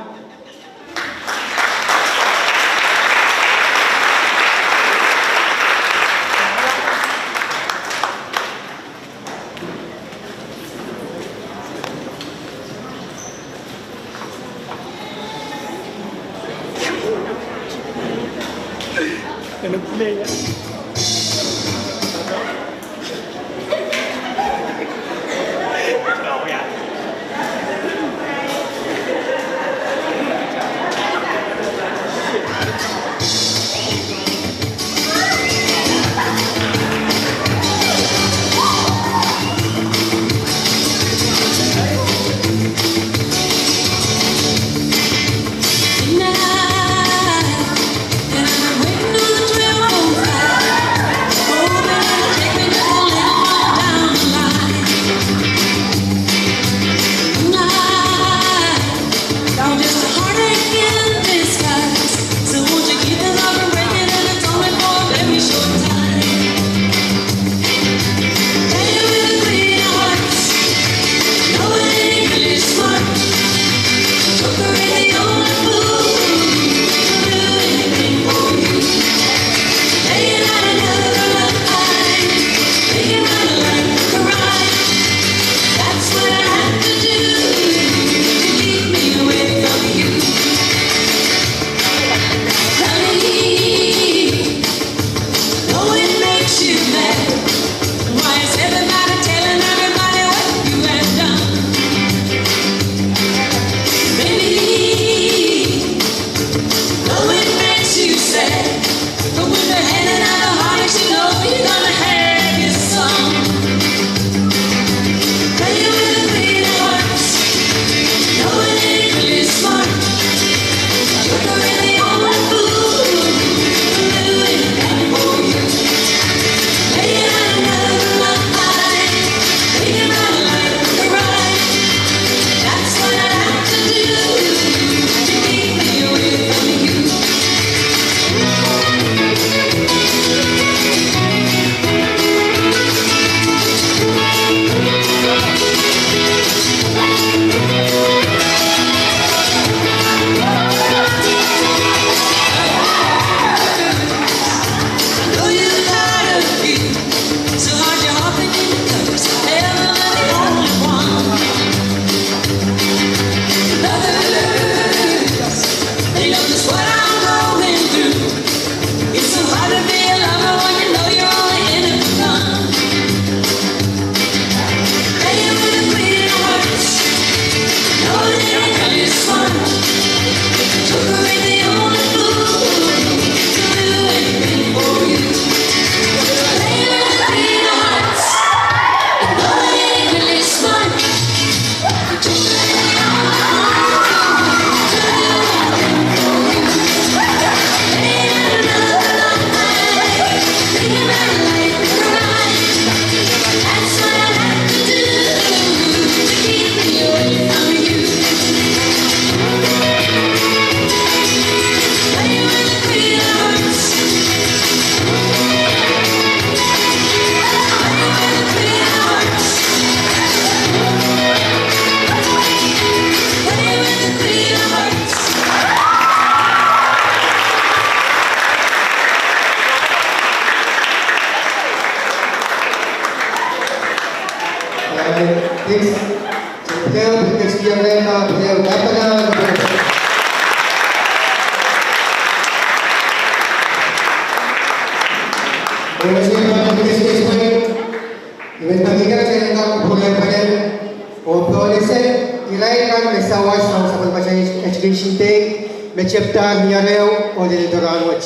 Irail kan me sawas nan sapwellimatail Education Day, me tepda ni arehu oh lel doadoahk wet.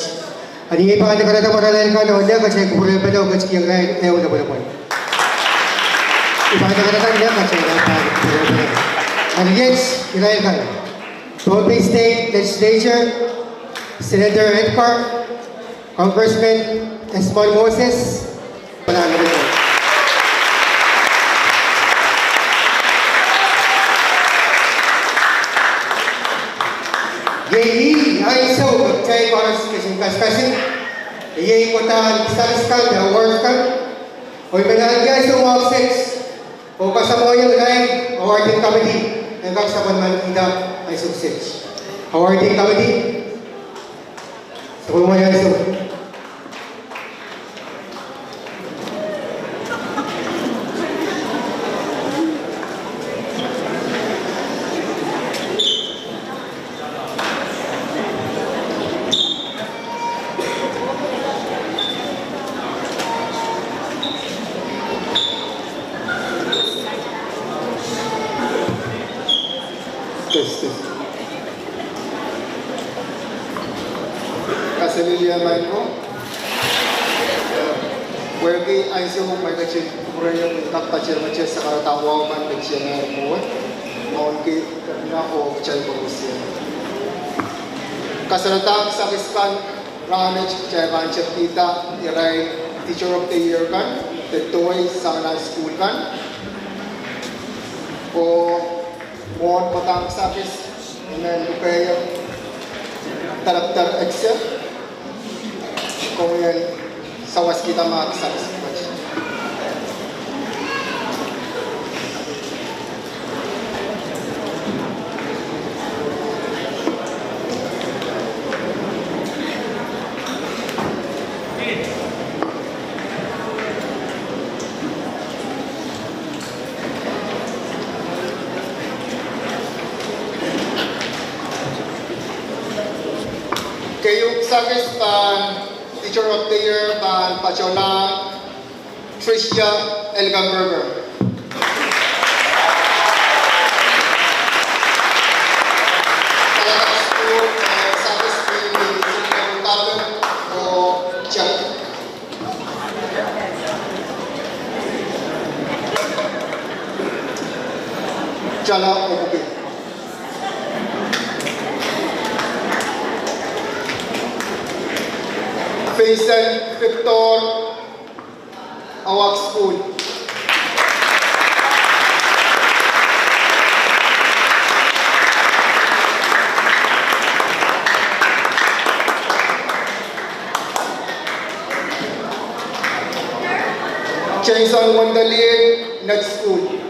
Ahpw I pahn kahrehda pwuralail kan oh nek atail kupwurepene oh ketikihong irail ehu lopwolopwol. I pahn kahrehda nek atail kupwurepene. Ahpw iet irail kan: Pohnpei State Legislature, Senator Edgar, Congressman Esmond Moses, Iei ih ansou me kitail koaros ketin kasikasik, iei kohdo kisakis kan de awards kan, oh I men ahneki ansou mwahu kiset oh kasamwohiong irail awarding committee en kak sapwellimanikihda ansou kiset. Awarding committee, sapwellimatail ansou. Test, test. Kaselehlie maing ko. Pwehki ansou me I ketin kupwurehiong en kak patohwan sakaradahn wahu kan me I men mwowe, I men ahneki kepina oh kitail koaros. Kasarahdahn kisakis kan rahnwet kitail pahn tepkihda irail Teacher of the Year kan, de towe sang nan sukuhl kan. Oh mwohn padahk kisakis, I men lukehiong Director Excel, komw en sawaskihda me kisakis wet. Keieu kisakis pahn Teacher of the Year pahn patohlahng Tricia Elkenberger. Kalaka sukuhl, eh, kisakis pahn Principal Kapil oh Jack. Tala Obuki. Vincent Victor, Awak Sukuhl. Jason Wendelier, Net Sukuhl.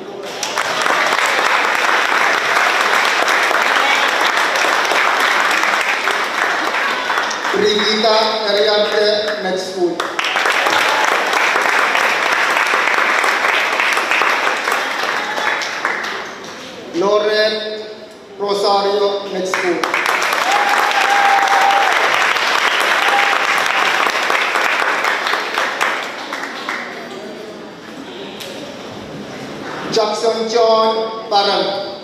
Brigida Eriante, Net Sukuhl. Loren Rosario, Net Sukuhl. Jackson John Parang.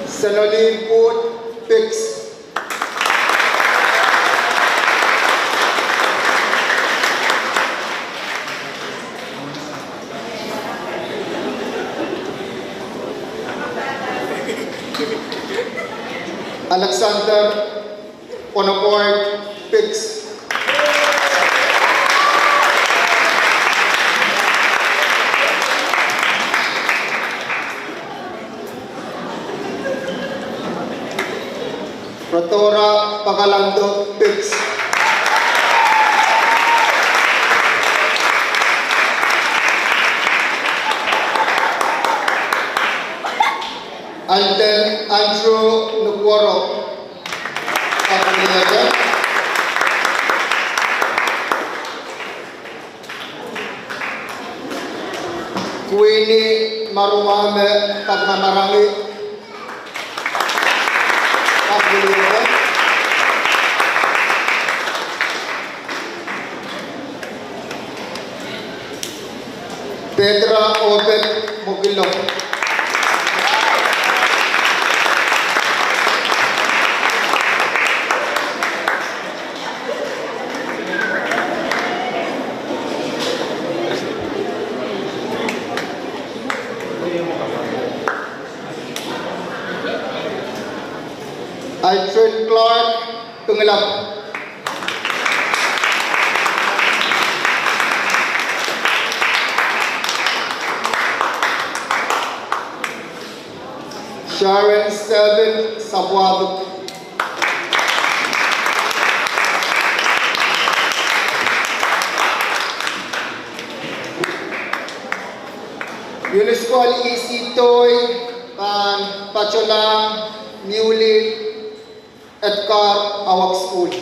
Senolin Booth Biggs. Alexander Onoport Biggs. Radora Pakalando Biggs. Alden Andrew Nukworo. Winnie Marumame Kapkamarangi. Petra Obed Mokillo. Aldrin Clark Pingelap. Sharon Selvin Sapwabuk. Uniskual Isi Toi pahn patohlahng Miuli Edgar Awak School.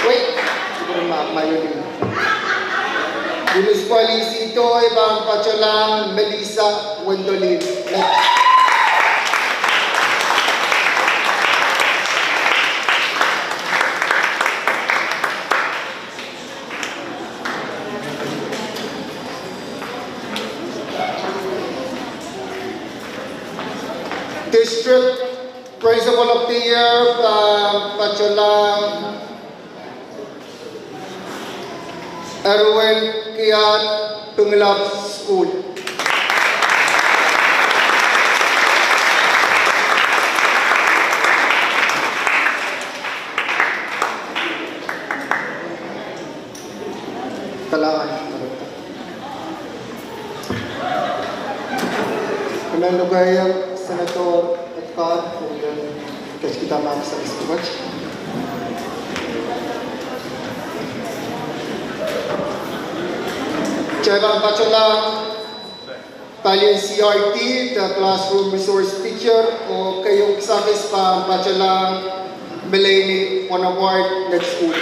Wait, Uniskual Isi Toi pahn patohlahng Melissa Wendolin. District Principal of the Year, pahn patohlahng Erwin Kiad Pingelap School. Kalahngan. Kemehla keieu Senator Edgar, oh ien ketikihda mahk service pwukat. Kitail pahn patohlahng palien C R T, the Classroom Resource Teacher, oh keieun kisakis pahn patohlahng Melanie Bonaparte Net School.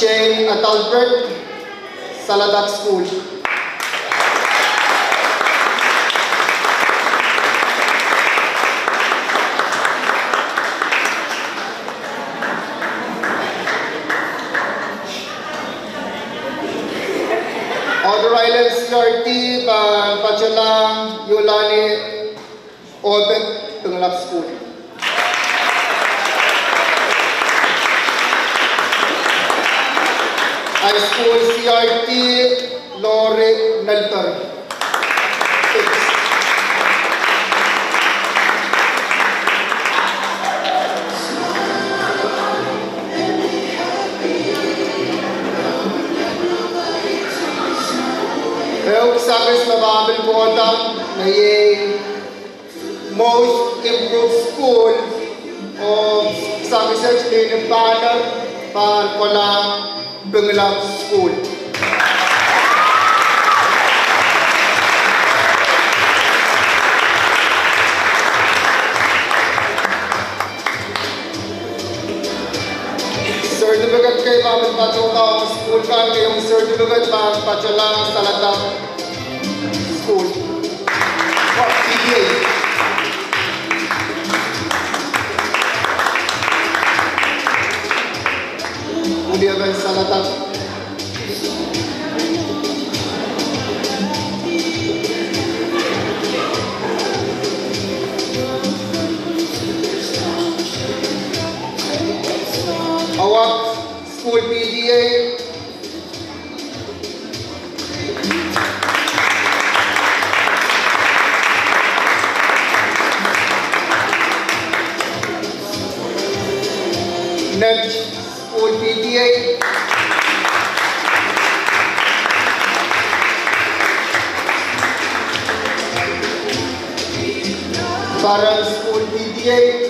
Shane Adalbert, Salatak School. Outer Islands C R T pahn patohlahng Yolani Obed Pingelap School. High School C R T, Lori Nelper. Ehu kisakis me pahn pil kohda me iei Most Improved School, oh kisakis et me ni pahn, pahn kolahng Pingelap School. Certificate kei pahn patohda ong school kan, keieun certificate pahn patohlahng Salatak School. Oh, P T A. Uliapen Salatak. Awak School P T A. Next. School P T A. Parang School P T A.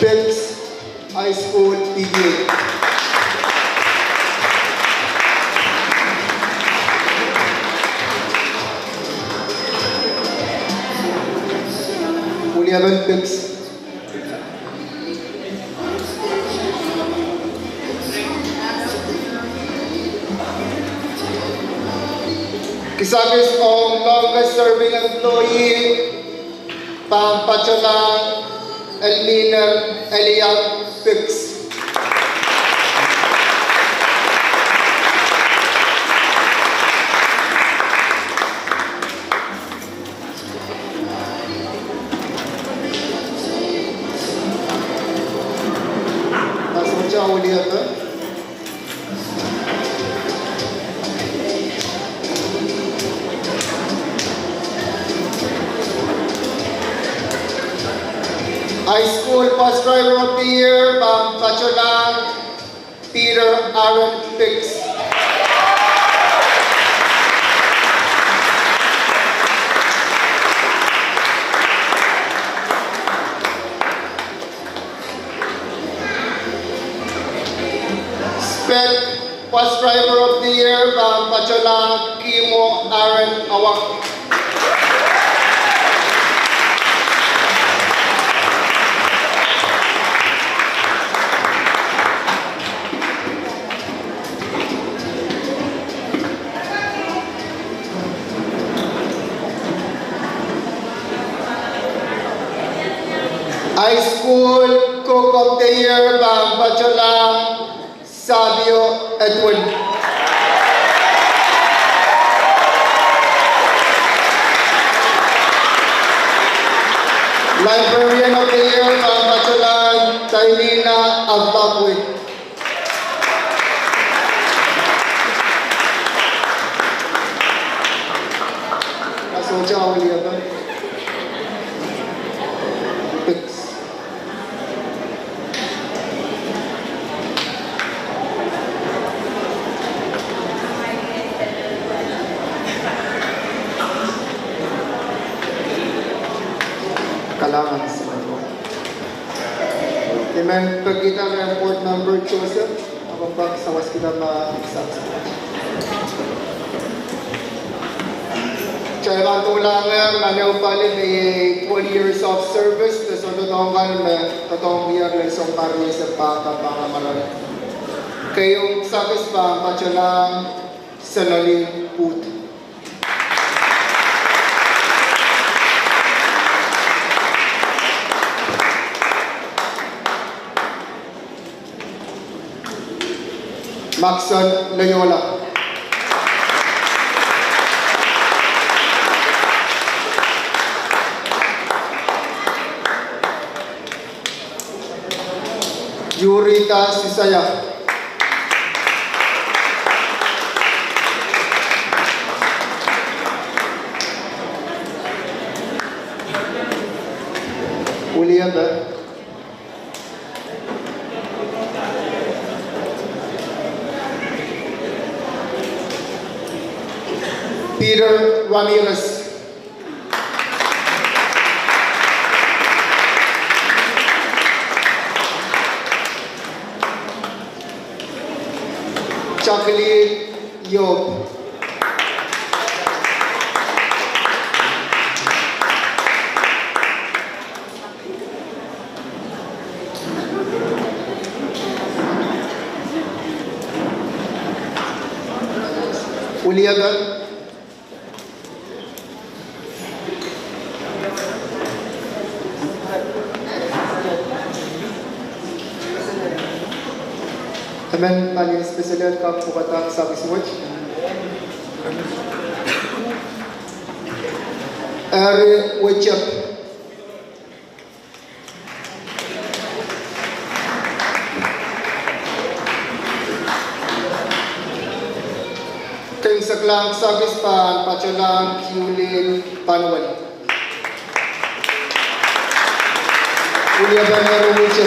Peaks High School P T A. Wiliapen Peaks. Kisakis ong longest serving employee, pahn patohlahng Elmina Elia Peaks. Pastor Charlie Eber. High School Bus Driver of the Year, pahn patohlahng Peter Aaron Peaks. Sped Bus Driver of the Year, pahn patohlahng Kimo Aaron Awak. High School Cook of the Year, pahn patohlahng Savio Edwin. Librarian of the Year, pahn patohlahng Taimina Abdulwahid. Pastor Charlie Eber. Kalahngan. I men pekihda rehn Board Member Joseph, ahpw pak sawaskihda ma sawas. Kitail pahn doulahngehr nan ehu pali me iei twenty years of service, de soangen doadoahk kan me doadoahngkier lel sounpar wieisek pahn pahn marain. Keieun kisakis pahn patohlahng Senoli Booth. Maxon Loyola. Yurita Sisaya. William, eh? Peter Ramirez. Jacqueline Yob. William. Emen palien spesel ed kak pwukada kisakis wet. Eri Wechep. Kilang kisakis pahn patohlahng kiulin panuel. Ulia pahn meruwuce.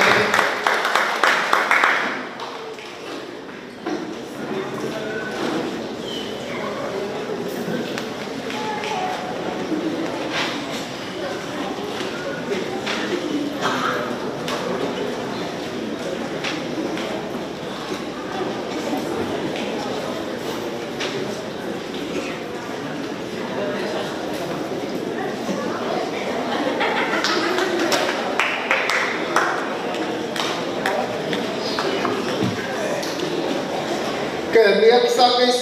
Ke mie kisakis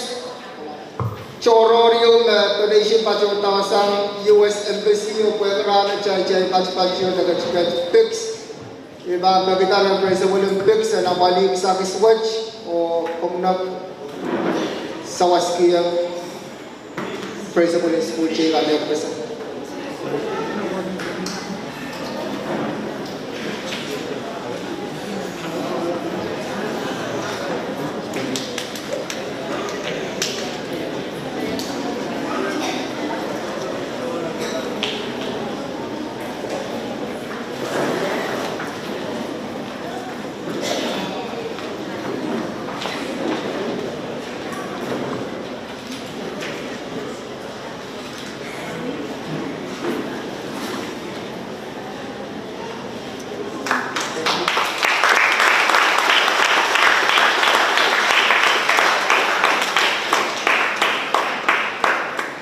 tohrohr ieu me donation patohda sang U S Embassy, oh pwehki rahn atail patpato de ketiket pics. I pahn pekida rehn Principal en pics en amwail kisakis wet, oh komw nek sawaskihong Principal en sukuhl teikan me pesa.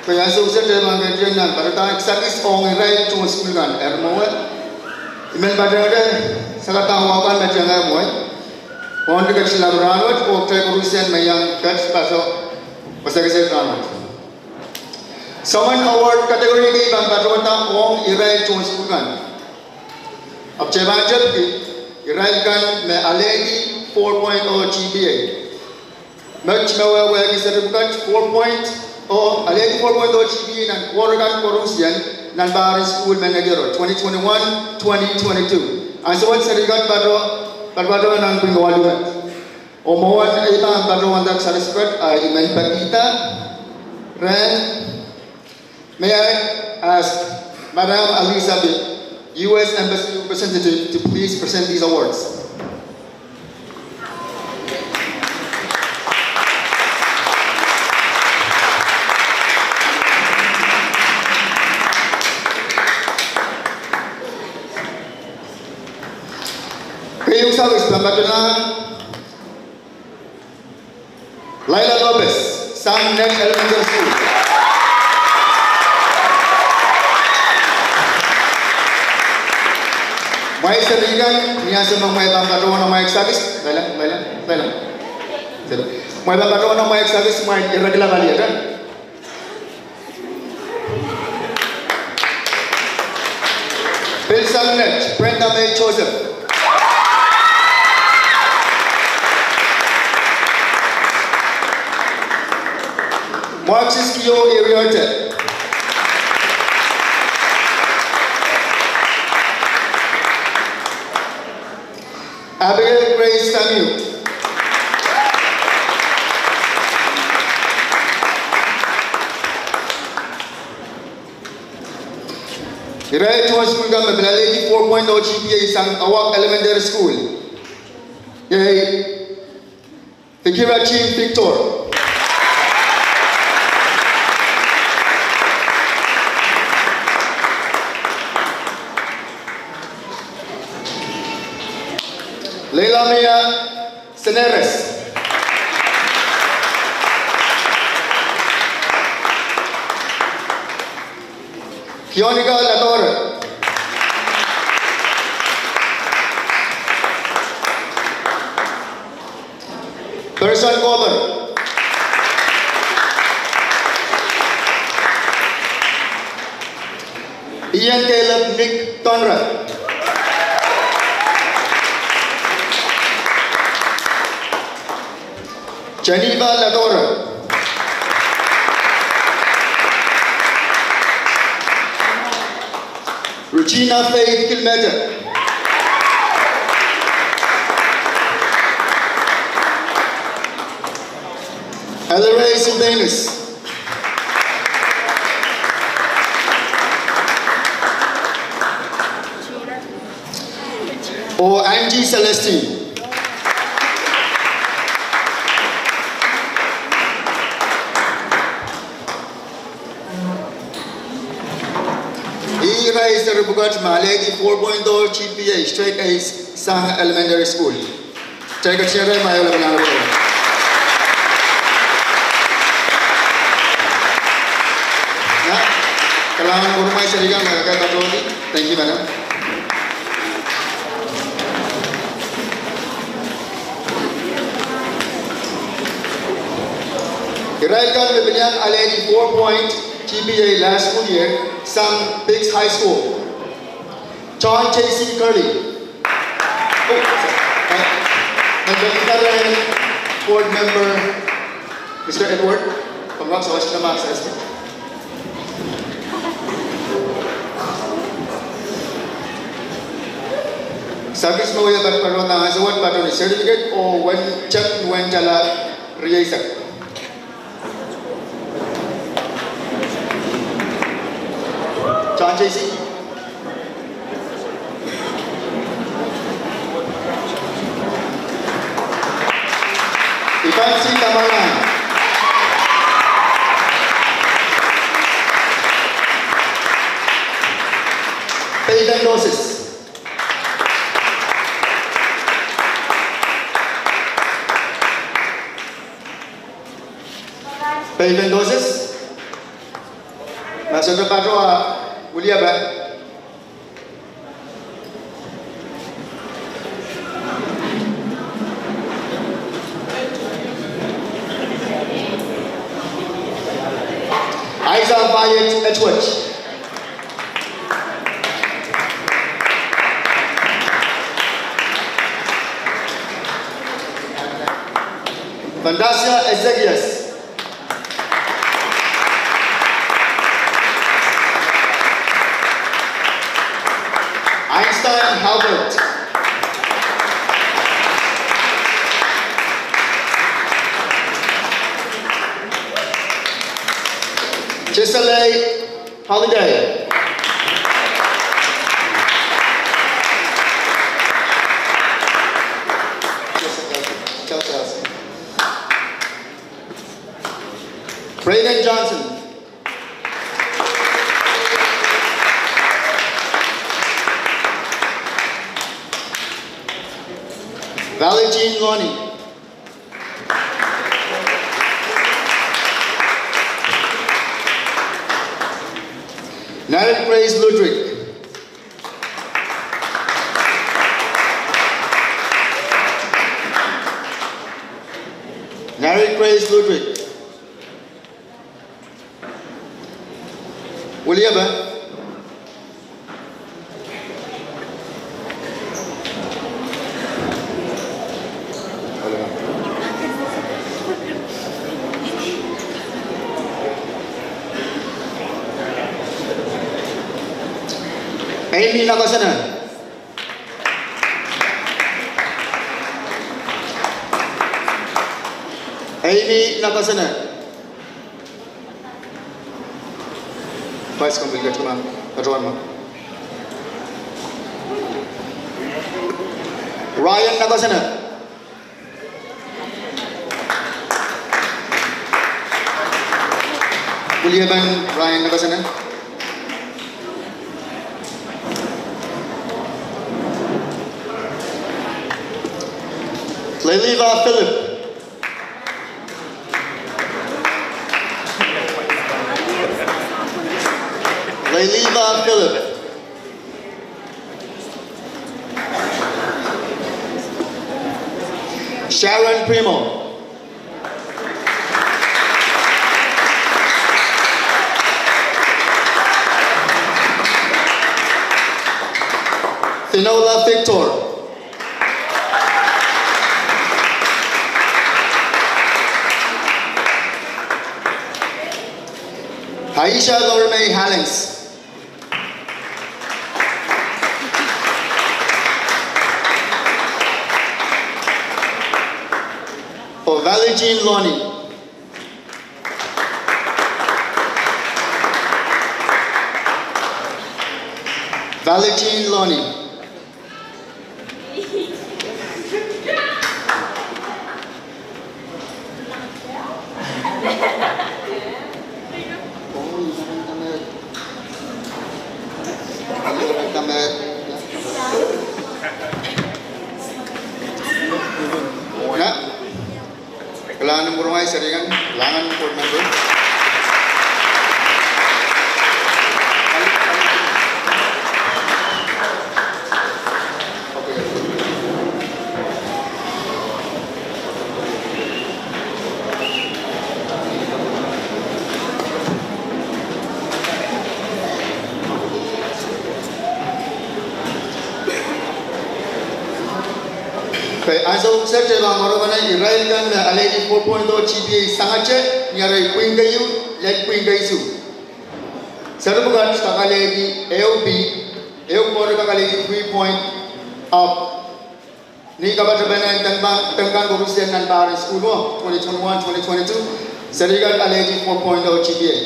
Ke ansou kis te pahn ketin nan patohda kisakis ong irail tohn sukuhl kan, eri mwowe. I men patehng sakada wahu kan me tengehmwowe. Pwon diketilap rahnwet, oh kitail koarusie me iang ket patohdo kisakisaht rahnwet. Soangen award category kei pahn patohda ong irail tohn sukuhl kan. Ahpw te pahn tepki irail kan me alehdi four point oh G P A. Met me wehwehki certificate four point oh, alehdi four point oh G P A nan koaros kan koarusie nan pahr en sukuhl me nekiero twenty twenty-one, twenty twenty-two. Ansou wet certificate patohdo, patohdo nan pwihn waluh met. Oh mwohn ei pahn patohwanda certificate, ah, I men pekida rehn May I ask Madam Alisabi, U S Embassy representative, to please present these awards? Keieu kisakis pahn patohlahng Laila Lopez, sang Neck Elementary School. Mwail seri kan, ni ansou me mwail pahn patohwan amwail kisakis, Laila, Laila, Laila. Mwail pahn patohwan amwail kisakis, mwail irekla paliet, eh? Pil sang Neck, Brenda May Joseph. Marxis Kio Iriote. Abigail Grace Samuel. Irail tohn sukuhl kan me pil alehdi four point oh G P A sang Awak Elementary School. Iei Fikira Jean Victor. Leila Mia Seneres. Kionika Latore. Person Kober. Ian Caleb Nick Tonra. Geneva Latore. Regina Faith Kilmete. Ellery Sylvanus. Angie Celestine. Ih irail seri pwukat me aleidi four point oh G P A, straight A's, sang elementary school. Kitail ketin irail me irail pahn Kalahngan mwurin mwein seri kan me kak patohdi. Thank you, madam. Irail kan me pil iang aleidi four point G P A last school year, sang Biggs High School. John J C Curley. Oh, sorry. Uh, and the current board member, Mister Edward, from Rock Sawastra Max Estate. Service me wia patohwan answer word patohwan certificate oh wen check wen tala rieisek. John J C. Ivan C. Kamaran. Peyton Moses. Peyton Moses. Master Pato, ah, William, eh? Isaac Payet Edward. Fantasia Ezekias. Einstein Halbert. Chiseley Holiday. Brandon Johnson. Valerie Jean Lonnie. Narit Grace Ludwig. Narit Grace Ludwig. William, eh? Amy Nakasana. Amy Nakasana. Vice Consul, katuan ma, katuan ma. Ryan Nakasana. William Ryan Nakasana. Leliva Philip. Leliva Philip. Sharon Primo. Finola Victor. Aisha Lorme Hallings. Oh, Valerie Jean Lonnie. Valerie Jean Lonnie. Kalahngan en kupwuromwail, serihkan, kalahngan en kupwuromwail. Pwe ansou kiset e pahn koaros pahn irail kan me alehdi four point oh G P A sangete, ni arail pwihn keieu lel pwihn keisuh. Seri pwukat kak alehdi ehu B, ehu kohdo kak alehdi three point up. Ni kapatapan en dengkan, dengkan koarusie nan pahr en sukuhl wo, twenty twenty-one, twenty twenty-two, seri kak alehdi four point oh G P A.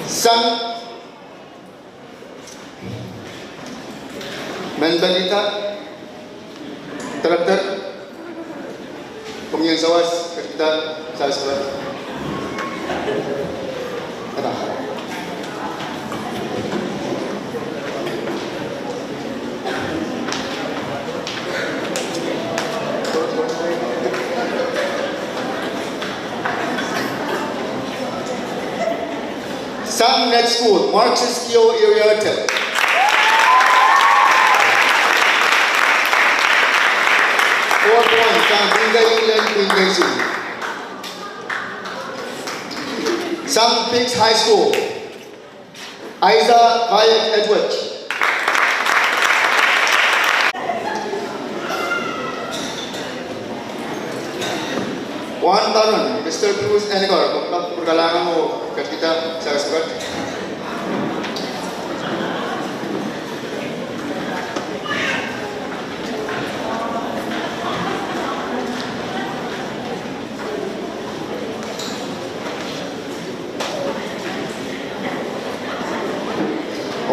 Sang Mehn Pekida, Director, Komwi en Sawas, Pekida, Sawas Pekida. Sang next school, Marxist Kio Iriarte. Four points, sang pwihn keieu lel pwihn keisuh. Sang Peaks High School, Isa Violet Edward. Wahn Baron, Mister Bruce Enikor, komw kak kupwur kalahngan oh ketikihda sawas pwukat.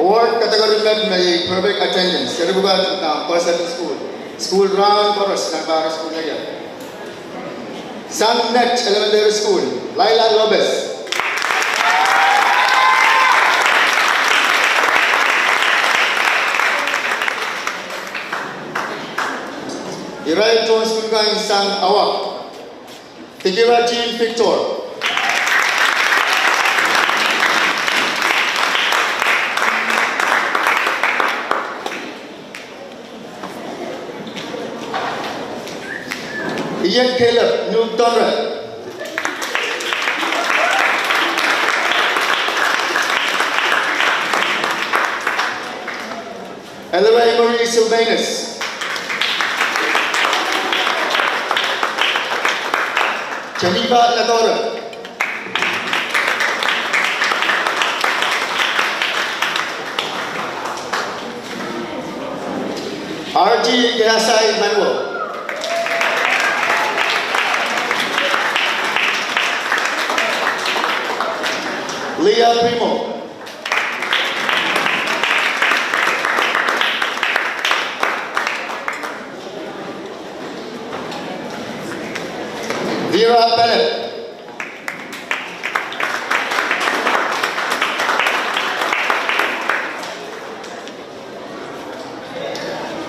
Award category met me iei perfect attendance, seri pwukat nan Pasaten School. Sukuhl rahn koaros nan pahr en sukuhl ehu. Sang Net Elementary School, Laila Lopez. Irail tohn sukuhl kan sang awak. Fikira Jean Victor. Ian Caleb, Nupe Donruel. Ellery Marie Sylvanus. Jennifer Ladora. R G Keasai Manuel. Leah Primo. Vera Bennett.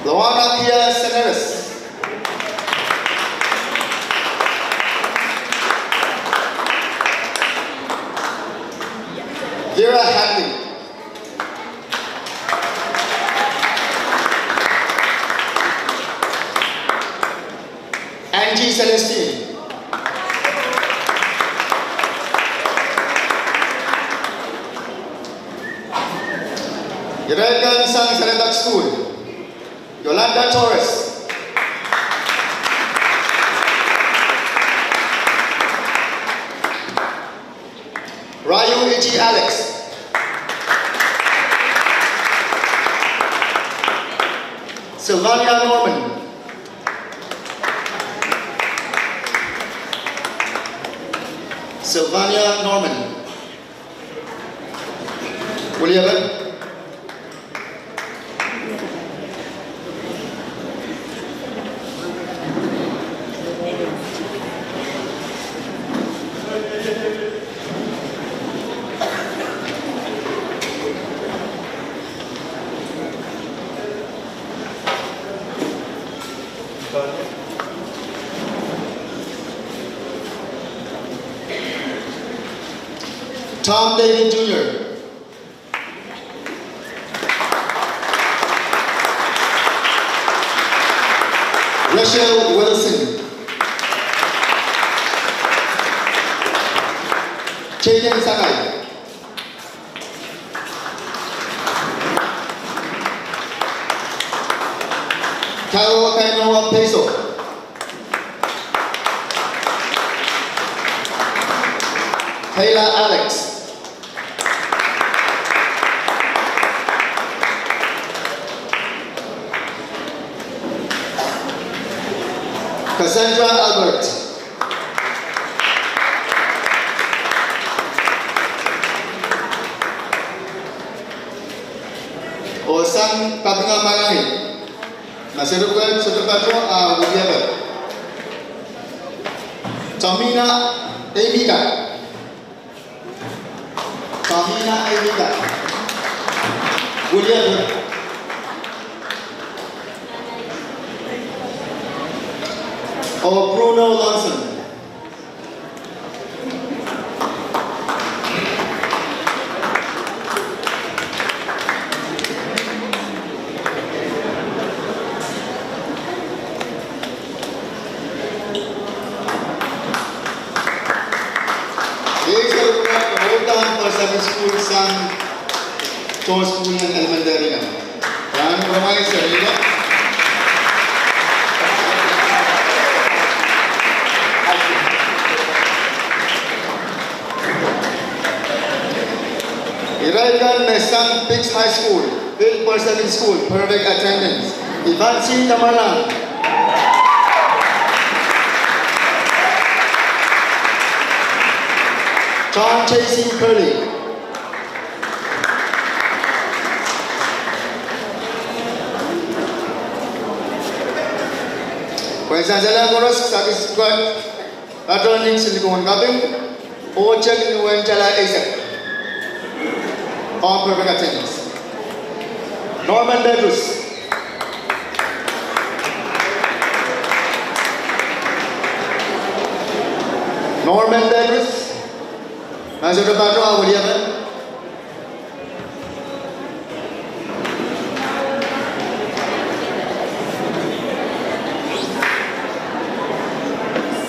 Loana Pia Seneris. Vera Hadley. Angie Celestine. Irail kan sang Saredak School. Yolanda Torres. Rayu Iti Alex. Sylvania Norman. Sylvania Norman. William. Tom David Junior, Rachel Wilson, Jaden Sakai, Carol Kainoa Peso, Kayla Alex, Cassandra Albert, oh sang kapinga Malangi, ma seri pwukat sohte patoh a wiliepe. Tomina Emika. Tomina Emika, wiliepe. Oh Bruno Lonson. Iei seri pwukat me uhdahn First Sabbath School sang tohn sukuhl en elementary kan. Rahn pwuromwail seri pwukat. Irail kan me sang Biggs High School, pil First Sabbath School, perfect attendance. Ivan C. Tamarlang, John J C. Curley. Pwehn sansalohng koaros, sahpw pwukat patohwan nin Silikon Kaping oh Teng Nuwen Tala Eisek. All perfect attendance. Norman Petrus. Norman Petrus. Ma sohte patoh a wiliepe.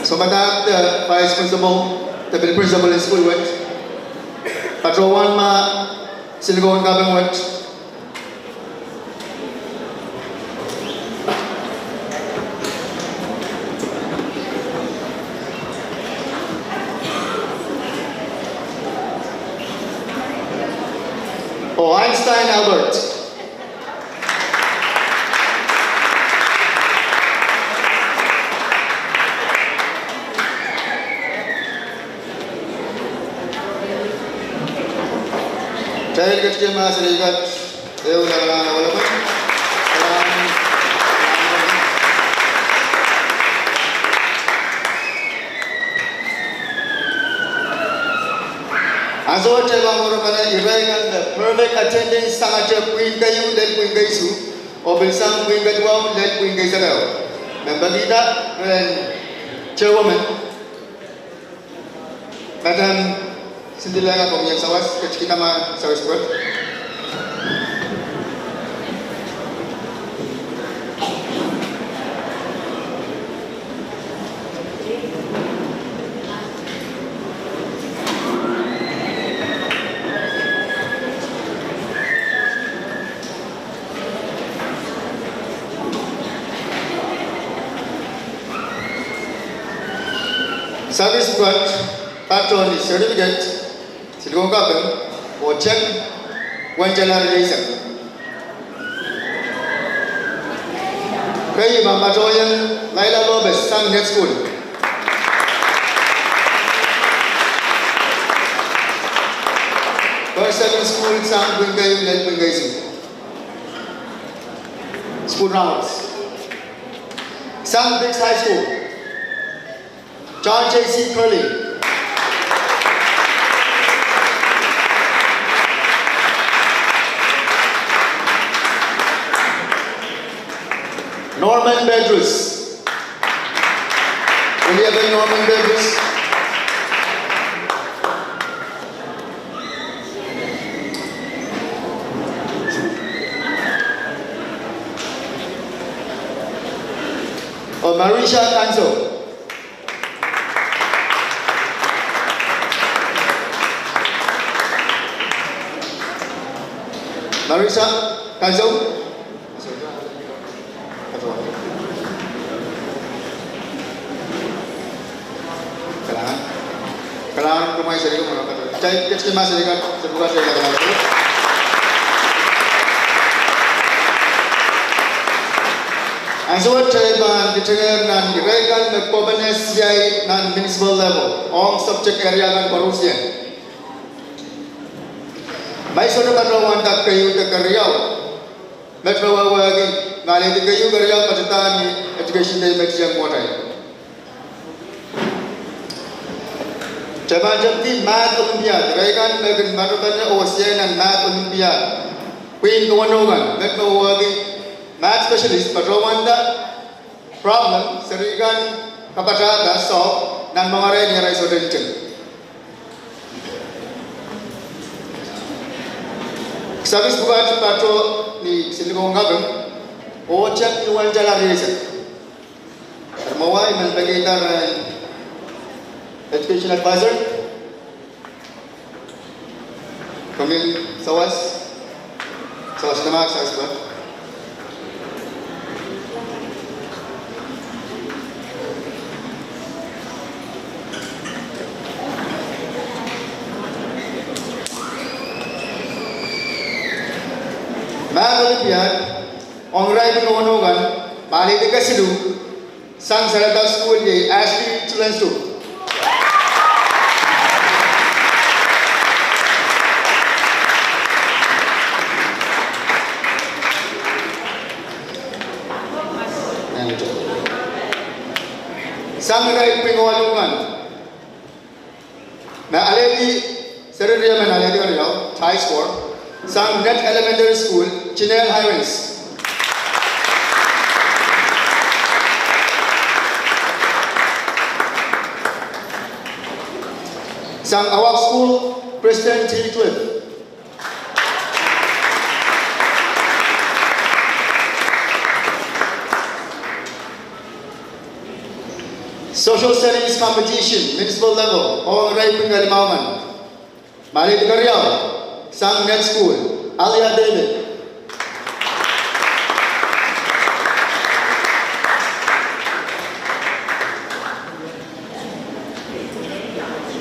Soh, patohwan, eh, vice principal, deputy principal en sukuhl wet. Patohwan ma Silikon Kaping wet. Oh Einstein Albert. Kitail ketikihong ma seri pwukat ehu lamalam en delepwoat. Ansou te pahn koaros pahn irail kan me perfect attendance sang atail pwihn keieu lel pwihn keisu, oh pil sang pwihn ketiwau lel pwihn keisek. Member leader, rehn chairwoman, Madam Cindy Langa, komwi en sawas, ketikihda ma sawas pwukat. Service pwukat, patohwan ni certificate, Silikon Kaping, oh Teng Nuwen Tala Eisek. Keieu pahn patohieng Laila Lopez sang Net School. First Sabbath School sang pwihn keieu lel pwihn keisu. School rounds. Sang Biggs High School. John J C Curley. Norman Petrus. William Norman Petrus. Marisha Kanso. Marisha Kanso. Ansou wet kitail pahn kitinger nan irail kan me kopene siai nan municipal level ong subject area kan koarusie. Ma I sohte patohwanda keieu de keriau, met me wehwehki, ma alehdi keieu keriau patohda ni education de met iang mwohtail. Kitail pahn tepdi math Olympiad, irail kan me kin patopene oh siai nan math Olympiad. Pwihn kowonokon, met me wehwehki math specialist patohwanda problem seri kan kapatahda solve nan mongarail ni arail sohte nting. Kisakis pwukat patoh ni Silikong Kaping, oh tiahk ni wendala rese. Eri mwowe I men pekihda ren Education Advisor, Komil Sawas, Sawas Demak, Sawas Demak. Math Olympiad, ong irail pwukat kowonokon, ma alehdi kesiluh, sang Saredak School, iei Ashley Tulensu. Sang irail pwukat kowonokon, ma alehdi, seri riemen alehdi keriau, tie score, sang Nett Elementary School, Janelle Hirons. Sang Awak School, Kristen T. Cliff. Social Studies Competition, municipal level, ong irail pwukat limau kan. Ma alehdi keriau, sang Nett School, Alia David.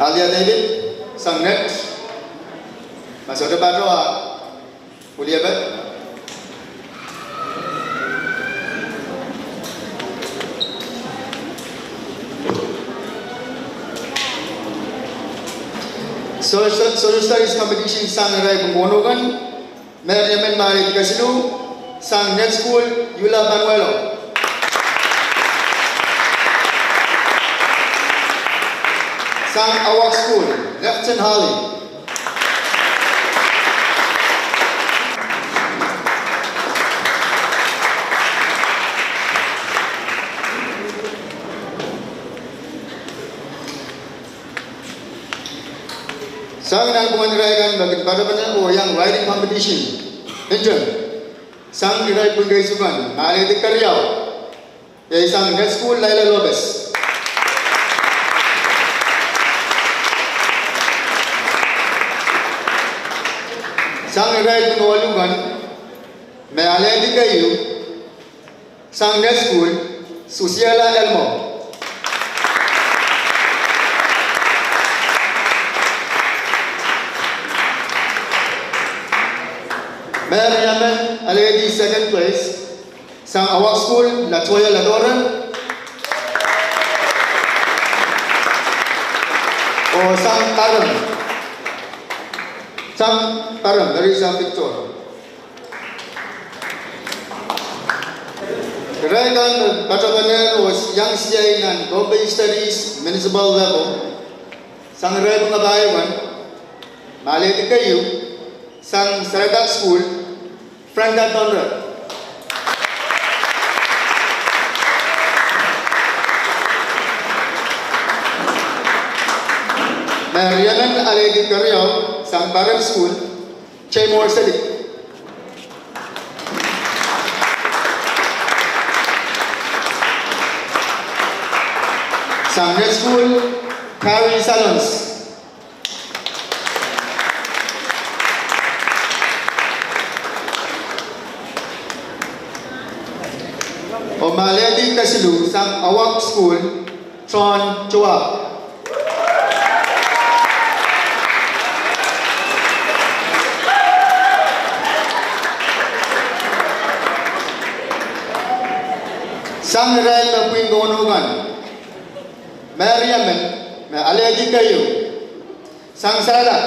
Alia David, sang Nett. Ma sohte patoh, ah, William Bell. So, so, Social Studies Competition sang irail pwukat kowonokon, me riemen ma alehdi kesiluh, sang Nett School, Yula Manuelo. Sang Awak School, Lefton Harley. Sang nan pwukat irail kan me kin patopene oh iang writing competition, nting. Sang irail pwukat keieu kan, ma alehdi keriau, iei sang Nett School, Laila Lopez. Sang irail pwukat waluh kan, ma alehdi keieu, sang Nett School, Susiela Elmo. Ma riemen alehdi second place, sang Awak School, Latoya Ladoren. Oh sang Param. Sang Param, Larissa Victor. Irail kan me patopene oh iang siai nan Pohnpei Studies, municipal level. Sang irail pwukat pahieu kan, ma alehdi keieu, sang Saredak School, Frank Gardner. Ma riemen alehdi keriau, sang Param School, Jay Morselik. Sang Net School, Carrie Salons. Oh me alehdi kesiluh sang Awak School, Tron Joab. Sang irail me pwihn kauno kan, me riemen, me alehdi keieu, sang Salak,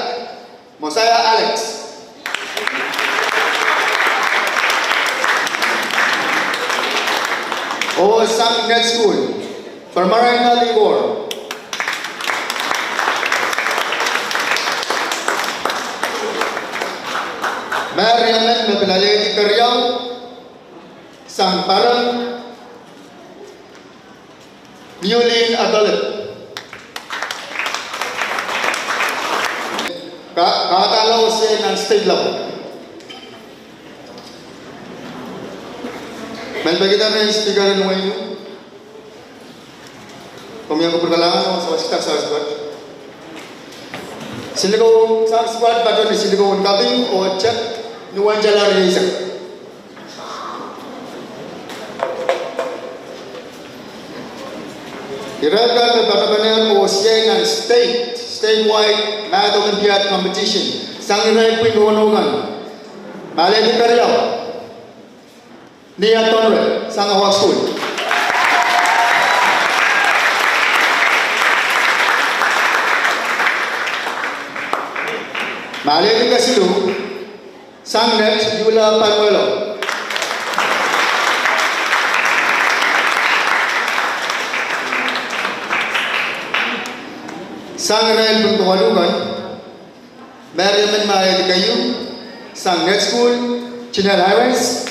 Mosiah Alex. Oh sang Net School, Permarina Lingor. Me riemen me pil alehdi keriau, sang Paran, Miulin Adolip. Ka, kahrehda lao sang nan state level. Mehn pekihda rehn speaker en wehi. Komw iang kupwurki kalahngan oh sewese sang Scribe. Silikon sang Scribe patohwan silikon kaping oh tep ni wahn tala rieisek. Irail kan me patohwan pene oh sang nan state, statewide Math Olympiad competition. Sang irail pwihn kauno kan. Me alehdi keriau, Nia Tonre, sang Awak School. Me alehdi kesiluh, sang Net, Yula Panwelo. Sang irail pwihn kauno kan, me riemen me alehdi keieu, sang Net School, Janelle Harris.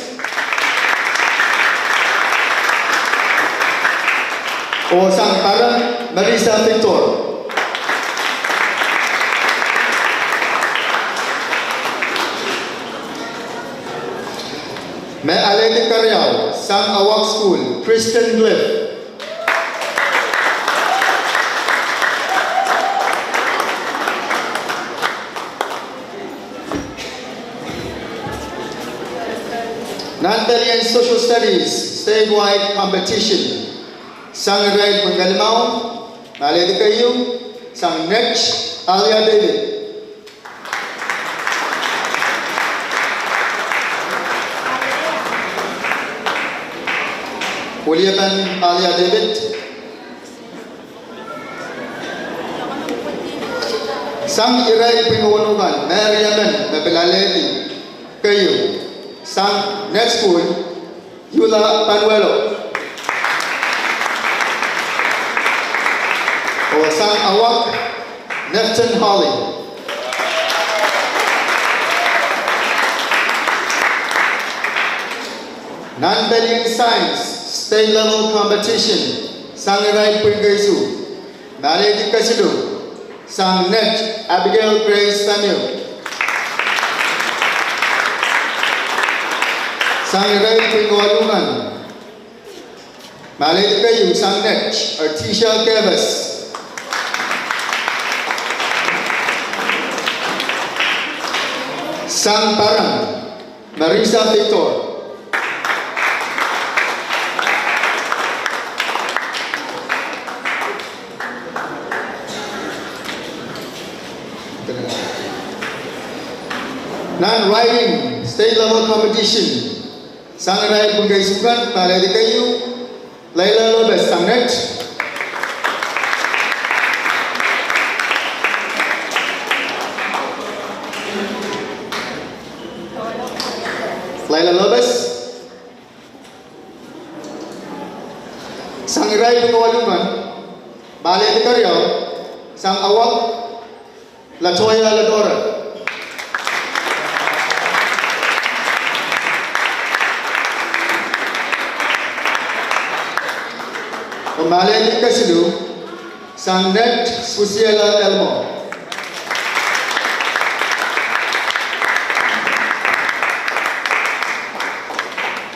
Oh sang Paran, Marisa Victor. Me alehdi keriau, sang Awak School, Kristen Cliff. Nan pelien Social Studies statewide competition, sang irail pwihn kelimau, me alehdi keieu, sang Net, Alia David. Weliepen Alia David. Sang irail pwihn kauno kan, me riemen me pil alehdi keieu, sang Net School, Yula Panwelo. Oh sang Awak, Nefton Holly. Nan pelien Science state level competition, sang irail pwihn keisuh, me alehdi kesiluh, sang Net, Abigail Grace Samuel. Sang irail pwihn kauno kan, me alehdi keieu, sang Net, Artesia Kevas. Sang Paran, Marisa Victor. Nan writing state level competition, sang irail pwihn keisuh kan, me alehdi keieu, Laila Lopez, sang Net. Laila Lopez. Sang irail pwihn kauno kan, me alehdi keriau, sang Awak, Latoya Ladora. Oh me alehdi kesiluh, sang Net, Susiela Elmo.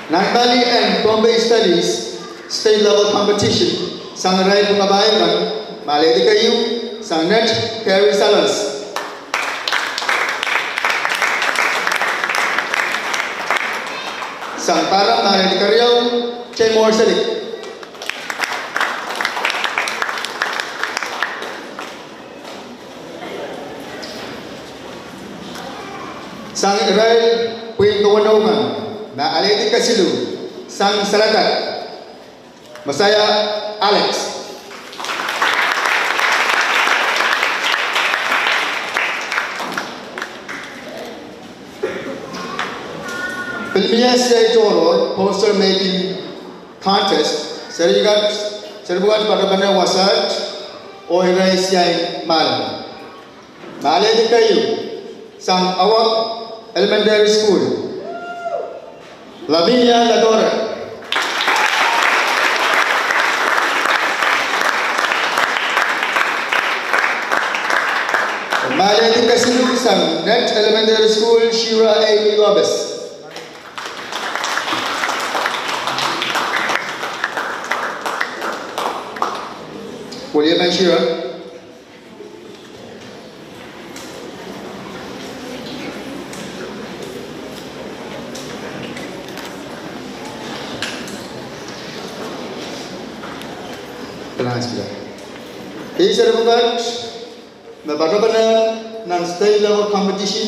Nan pali en Pohnpei Studies state level competition, Sang irail pwungapahi kan, me alehdi keieu, sang Net Carrie Salas. Sang Param, me alehdi keriau, Jane Morselik. Sang irail pwihn kewenou kan, me alehdi kesiluh, sang Salakar, Messiah Alex. Pil mie sei tohrohr poster making contest, serihkan, serihkan patohwan wasaht, oh irail siai malam. Me alehdi keieu, sang Awak Elementary School, Lavinia Ladora. Me alehdi kesiluh, sang Net Elementary School, Shira Amy Lopez. William and Shira. Kalahngan, Speaker. Kei serihkan pwukat me patohwan nan state level competition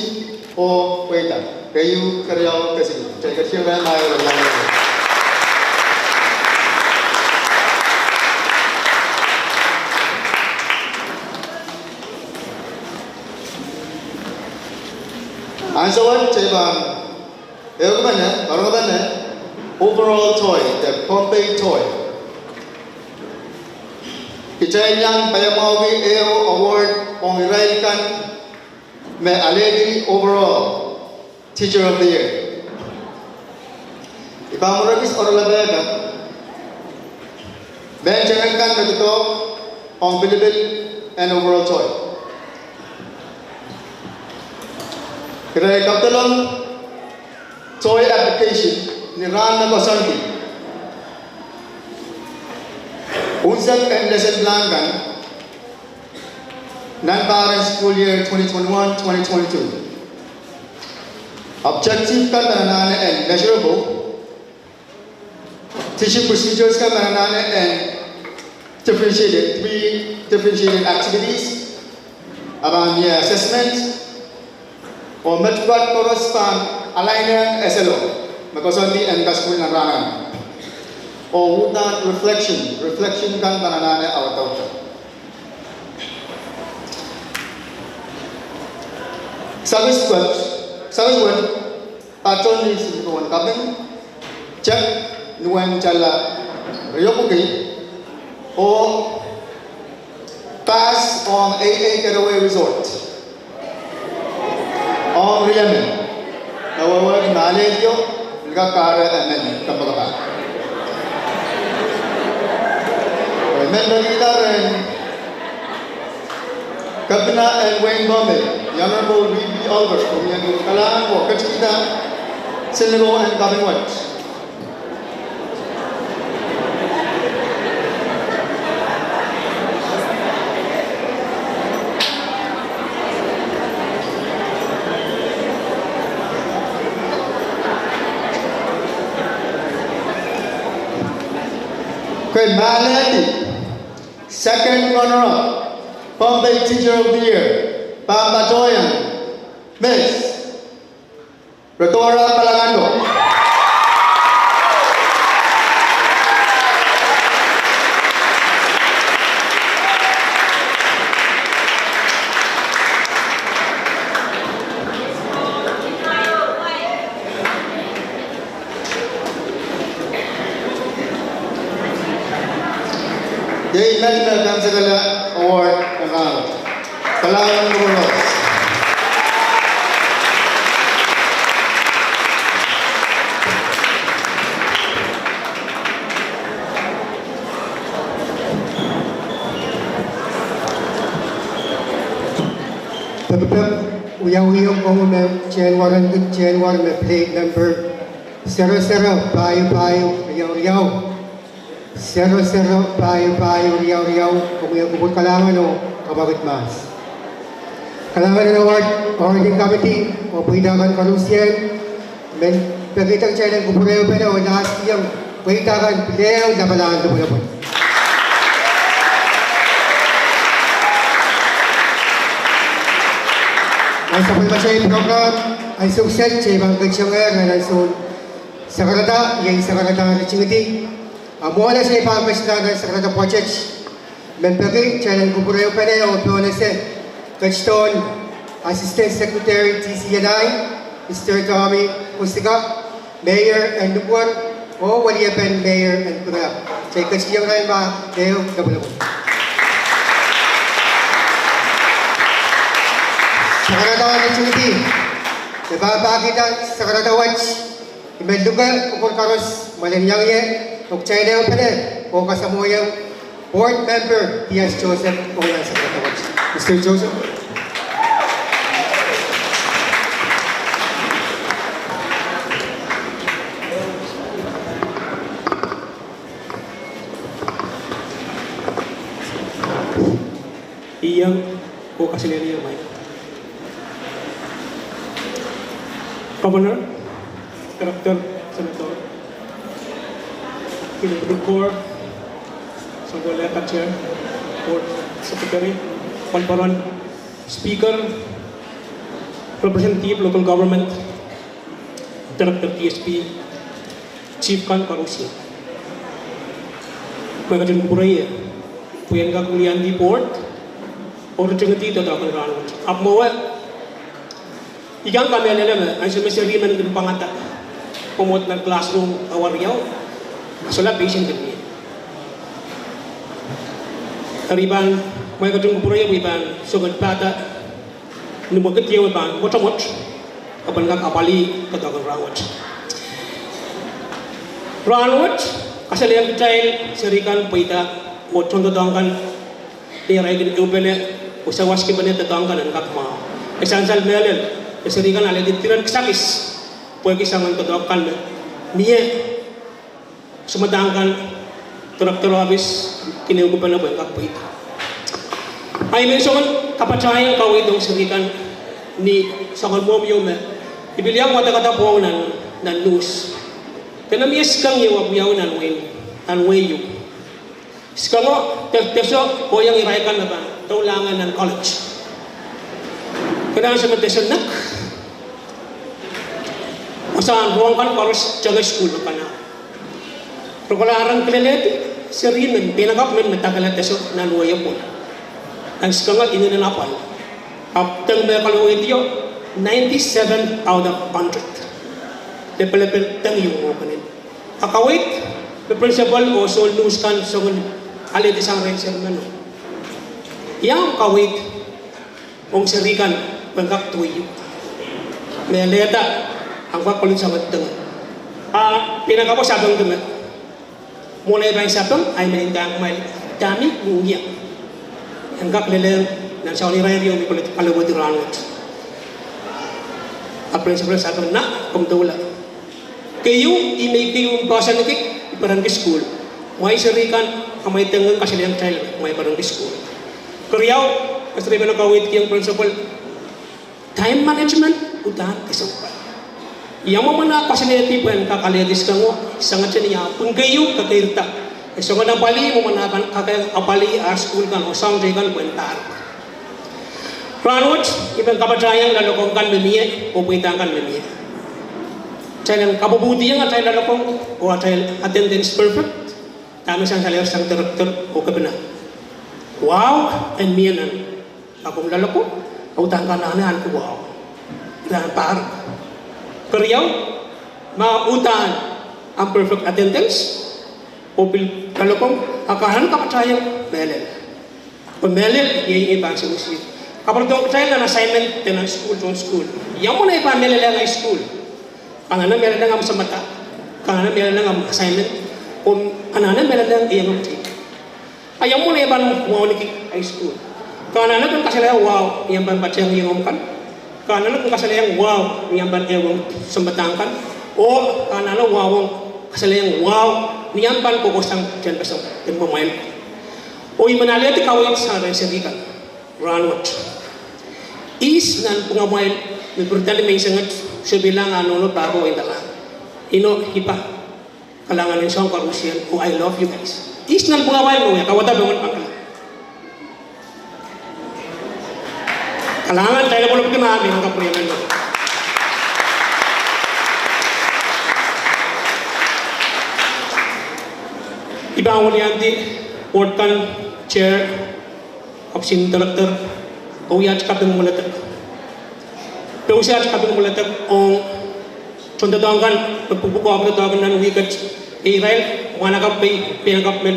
oh pweida. Keieu, keriau, kesiluh. Kitail ketiket rehn ahi. Ansou wet kitail pahn ehukipene, patohwan overall toy, the Pohnpei toy. Kitail iang paiamwahuki ehu award ong irail kan me alehdi overall Teacher of the Year. I pahn mwarekis oralapehda mehn tengen kan me doadoahk ong pilipil en overall toy. Kitail kapedolong toy application ni rahn me koasoandi. Unsek en lesson plan kan nan pahr en school year twenty twenty-one, twenty twenty-two. Objective kan me anahne en measurable. Teaching procedures kan me anahne en differentiated, three differentiated activities. A pahn mie assessment. Oh met pwukat koaros pahn align-ehng esehlo me koasoandi en kasukuhl nan rahn akan. Oh uhdahn reflection, reflection kan pahn anahne audaudla. Service wet, service wet, patohwan ni silipohn kaping, check ni wen tala riopwiki, oh pass ong A A Getaway Resort ong riemen. Nan wehwehki me alehdio, ni kak kahre emen kapakap. Emen me kihda rehn Kepina en Wein Pohnpei, the Honorable Reed V. Oliver, komw iang kalahngan oh ketikihda silipohn en kaping wet. Kei, me alehdi second runner-up, Pohnpei Teacher of the Year, pahn patohiong Miss Redora Palakando. Iei met me kaimwisekala award en rahn. Kalahngan en koaros. Pepepep wiawi ong komwi me January, January me plate number zero zero pahieu pahieu riau riau. Sero sero pahieu pahieu riau riau, komwi en kupwur kalahngan oh kapakid mahs. Kalahngan en award, awarding committee, oh pweida kan koaros, men pekihda kitail en kupwur ehupene oh lastihong pweida kan pil ehu lapalahn lopwulopwul. Nan sapwellimatail program, ansou kiset kitail pahn ketingehr nan ansoun sakarada, iei sakarada ritingidi. A mwohn atail pahn ketido nan sakarada pwoatet, men peki kitail en kupwur ehupene oh pohnese ketidohn Assistant Secretary D C and I, Mister Tommy Kusika, Mayor en Nupwor, oh weliepen Mayor en Pingelap. Kitail ketido irail ma ehu lopwulopwul. Sakarada ritingidi, me pahn pekihda sakarada wet, I men luke kupwur koaros mwoalen iang ie, oh kitail ehupene oh kasamwohiong Board Member Diaz Joseph ong nan sakarada wet. Mister Joseph. Iang oh kaselehlie mai. Governor, Director, Senator, Kinew Corps, Songkola Kacher, Board Secretary, Conference, Speaker, Representative Local Government, Director T S P, Chief kan koaros. Mie ketin kupwure ie pwe en kak wiliandi board oh ritingidi doadoahk en rahnwet. Ahpw mwowe I kan kamehlele me ansou me seri men kin pangada, pwomwot nan classroom awa riau, a sohla patient en mie. Eri I pahn, mie ketin kupwure ie pwe I pahn songed pahda ni mwekid ieu me pahn mwotomwot, e pahn kak apwalih doadoahk en rahnwet. Rahnwet, kaselehng kitail seri kan pweida oh tohndoadoahk kan me irail kin ehupene oh sawaskipene doadoahk kan en kak mwahu. E sansal mehlel me seri kan alehdi diren kisakis pwehki soangen doadoahk kan me mie, soumwadang kan, Director Office, Kinew kupene pwe en kak pweida. A I men song kapatahieng kaweid ong seri kan ni soangen mwomw ieu me I pil iang wadekada pwohng nan, nan news. Dene mie sikeng ieu ahpw wiawi nan wehi, nan wehi ieu. Sikengo, de, deso, oh iang irail kan me pahn doulahngehr nan college. Kena ansou me deso nek, wasahn rohng kan koaros tengei sukuhl me kanahu. Re kohla ren kilelehdi seri men, peinakapw men me dakehla deso nan wehi pwon. Nan sikengo inenen apwal. Ahpw deng me kalowehdio, ninety-seven out of hundred. Lepelepel deng ieu mwo kenen. A kaweid me principal oh soul news kan songen alehdi sang rehn seri meno. Iang kaweid ong seri kan pwe en kak duwe iuk. Mehlelda, ahng kak kolin sang deng. A peinakapwo sapengki me mwohn ei pahn sapeng, I men ndahng kumwail dahme I ngieng. En kak lelehng nan soangen irair ieu me I koledi kalowehdi rahnwet. A principal sapeng, nah, komw doula. Keieu, ih me I keieu poahsoanki, I perenki sukuhl. Mwein seri kan, amwail deng en kaselehng kitail, mwein perenki sukuhl. Keriau, esrei men kaweidki ong principal. Time management uhdahn kesempwal. Ia mwomwen ah kaselehdi pwe en kak alehdi sikengo, sangete ni ah pwung keieu kekeirda. E song en apwalih, mwomwen ah pahn kak apwalih ah sukuhl kan oh soahng teikan pwe en pahr. Rahnwet, I men kapatahieng loalokong kan me mie, oh pweida kan me mie. Kitail en kapwopwoudiong atail loalokong, oh atail attendance perfect. Dahme sansalehr sang director oh kepina. Wahu en mie nan loalokong, a uhdahn ke anahne ahneki wahu. Uhdahn pahr. Keriau, ma uhdahn ahmw perfect attendance, oh pil loalokong, a ke anahne kapatahieng mehlel. Pwe mehlel, iei I pahn sewese. Kapwuredohng kitail nan assignment de nan sukuhl, tohn sukuhl. Ia mwomwen ei pahn mehlelehng ei sukuhl. Ke anahne mehlelehng ahmw sampah. Ke anahne mehlelehng ahmw assignment. Ke anahne mehlelehng ei ong omw teacher. A ia mwomwen ei pahn wauneki ei sukuhl. Ke anahne kin kasalehiong wahu ni omw pahn patehng ei ong omw kan. Ke anahne kin kasalehiong wahu ni omw pahn ehuong sampah kan. Oh ke anahne wahu, kasalehiong wahu Ni ahmw pahn kohkohsang tehnpas en mwomwen, oh I men alehdi kaweid sang rehn serihkan rahnwet. Ihs nan pwungamwail me pirtani menseng et, sohpeilahng ah nohno pahpa oh indalahng, Ino, Ipa, kalahngan en soang koarusie, oh I love you guys. Ihs nan pwungamwail me wia? Kauwada pokon pangala. Kalahngan, tail pwulopwul kin ahmw, I men kapwuriamwail. I pahn weliandi ward kan, chair, opposite director, oh wia at kaping mweledek. Pwe wia at kaping mweledek ong tohndoadoahk kan me pwukoahdo doadoahk nan wihk et, irail mwahnakapw pei, peinkapw me,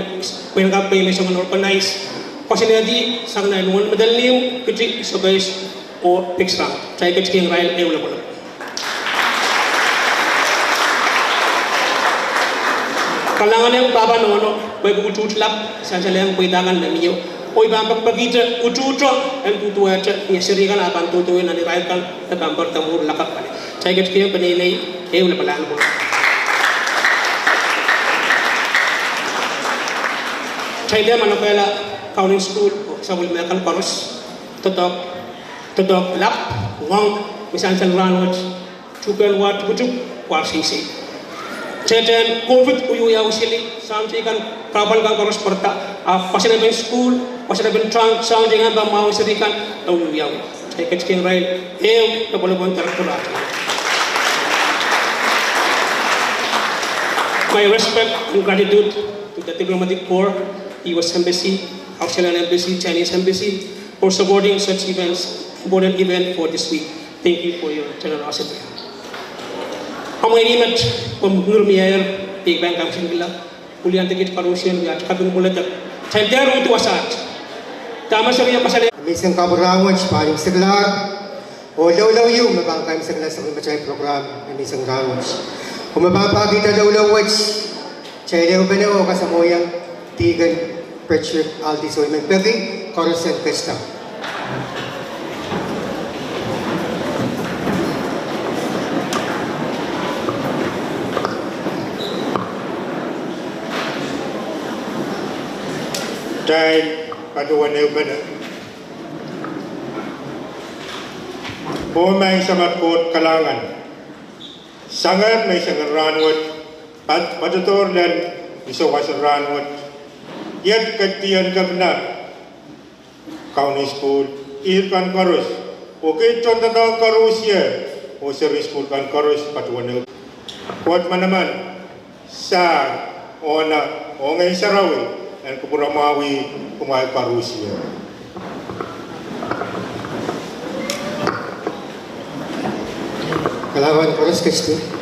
peinkapw pei me soangen organize, koasoanehdi sang nan wen medel liu, kiti, sokehs, oh piksang. Kitail ketikihong irail ehu lopwolopw. Kalahngan ong pahpa, nohno, pwehki utuht lap, sansalehng pweida kan me mie. Oh I pahn pekipekihte utuhto en duduwehte, ni serihkan ah pahn duduwe nan irail kan me pahn patohdo mwuhr lakapw kan. Kitail ketikihong peneinei ehu lapalahn pwon. Kitail dehr manokehla kaunen sukuhl oh sapwellime kan koaros, doadoahk, doadoahk lap, ngoang, me sansal rahnwet, tuhkehn wa tukutuk, wa seisei. Tehtehn COVID wiawi sili, soahng teikan, kahpwal kan koaros pwarada, ahpw koasoanepen sukuhl, koasoanepen tohn, soahng teikan pahn mwahu serihkan, e wiawi. Kitail ketikihong irail ehu lopwolopw en directorate. My respect and gratitude to the diplomatic corps, U S Embassy, Australian Embassy, Chinese Embassy, for supporting such events, important event for this week. Thank you for your generosity. Amwail met, komw ngurmier, pwe I pahn kaimwisekla, weliandi kiht koarusie, wia at kaping mweledek. Kitail dehr uhd wasaht. Dahme seri e kasale. Menseng kapw en rahnwet pahn imwseklahr. Oh loulou ieu me pahn kaimwisekla sang ni atail program en menseng rahnwet, oh me pahn pahkihda loulou wet, kitail ehupene oh kasamwohiong Deacon Patrick Aldis oh I men peki koaros en ketido. Kitail kaduwen ehupene. Oh maing Samat Koht kalahngan, sangehr menseng en rahnwet, pat-, patohdohr lel ni souwas en rahnwet, iet kedien kepina, kaunen sukuhl, irail kan koaros, oh kiht tohndoadoahk koarusie, oh seri sukuhl kan koaros, patohwan ehu. Koht manaman, Sahr, Ohna, oh Ngehn Sarawi, en kupwuramwahwih kumwail koarusie. Kalahngan koaros, kesti.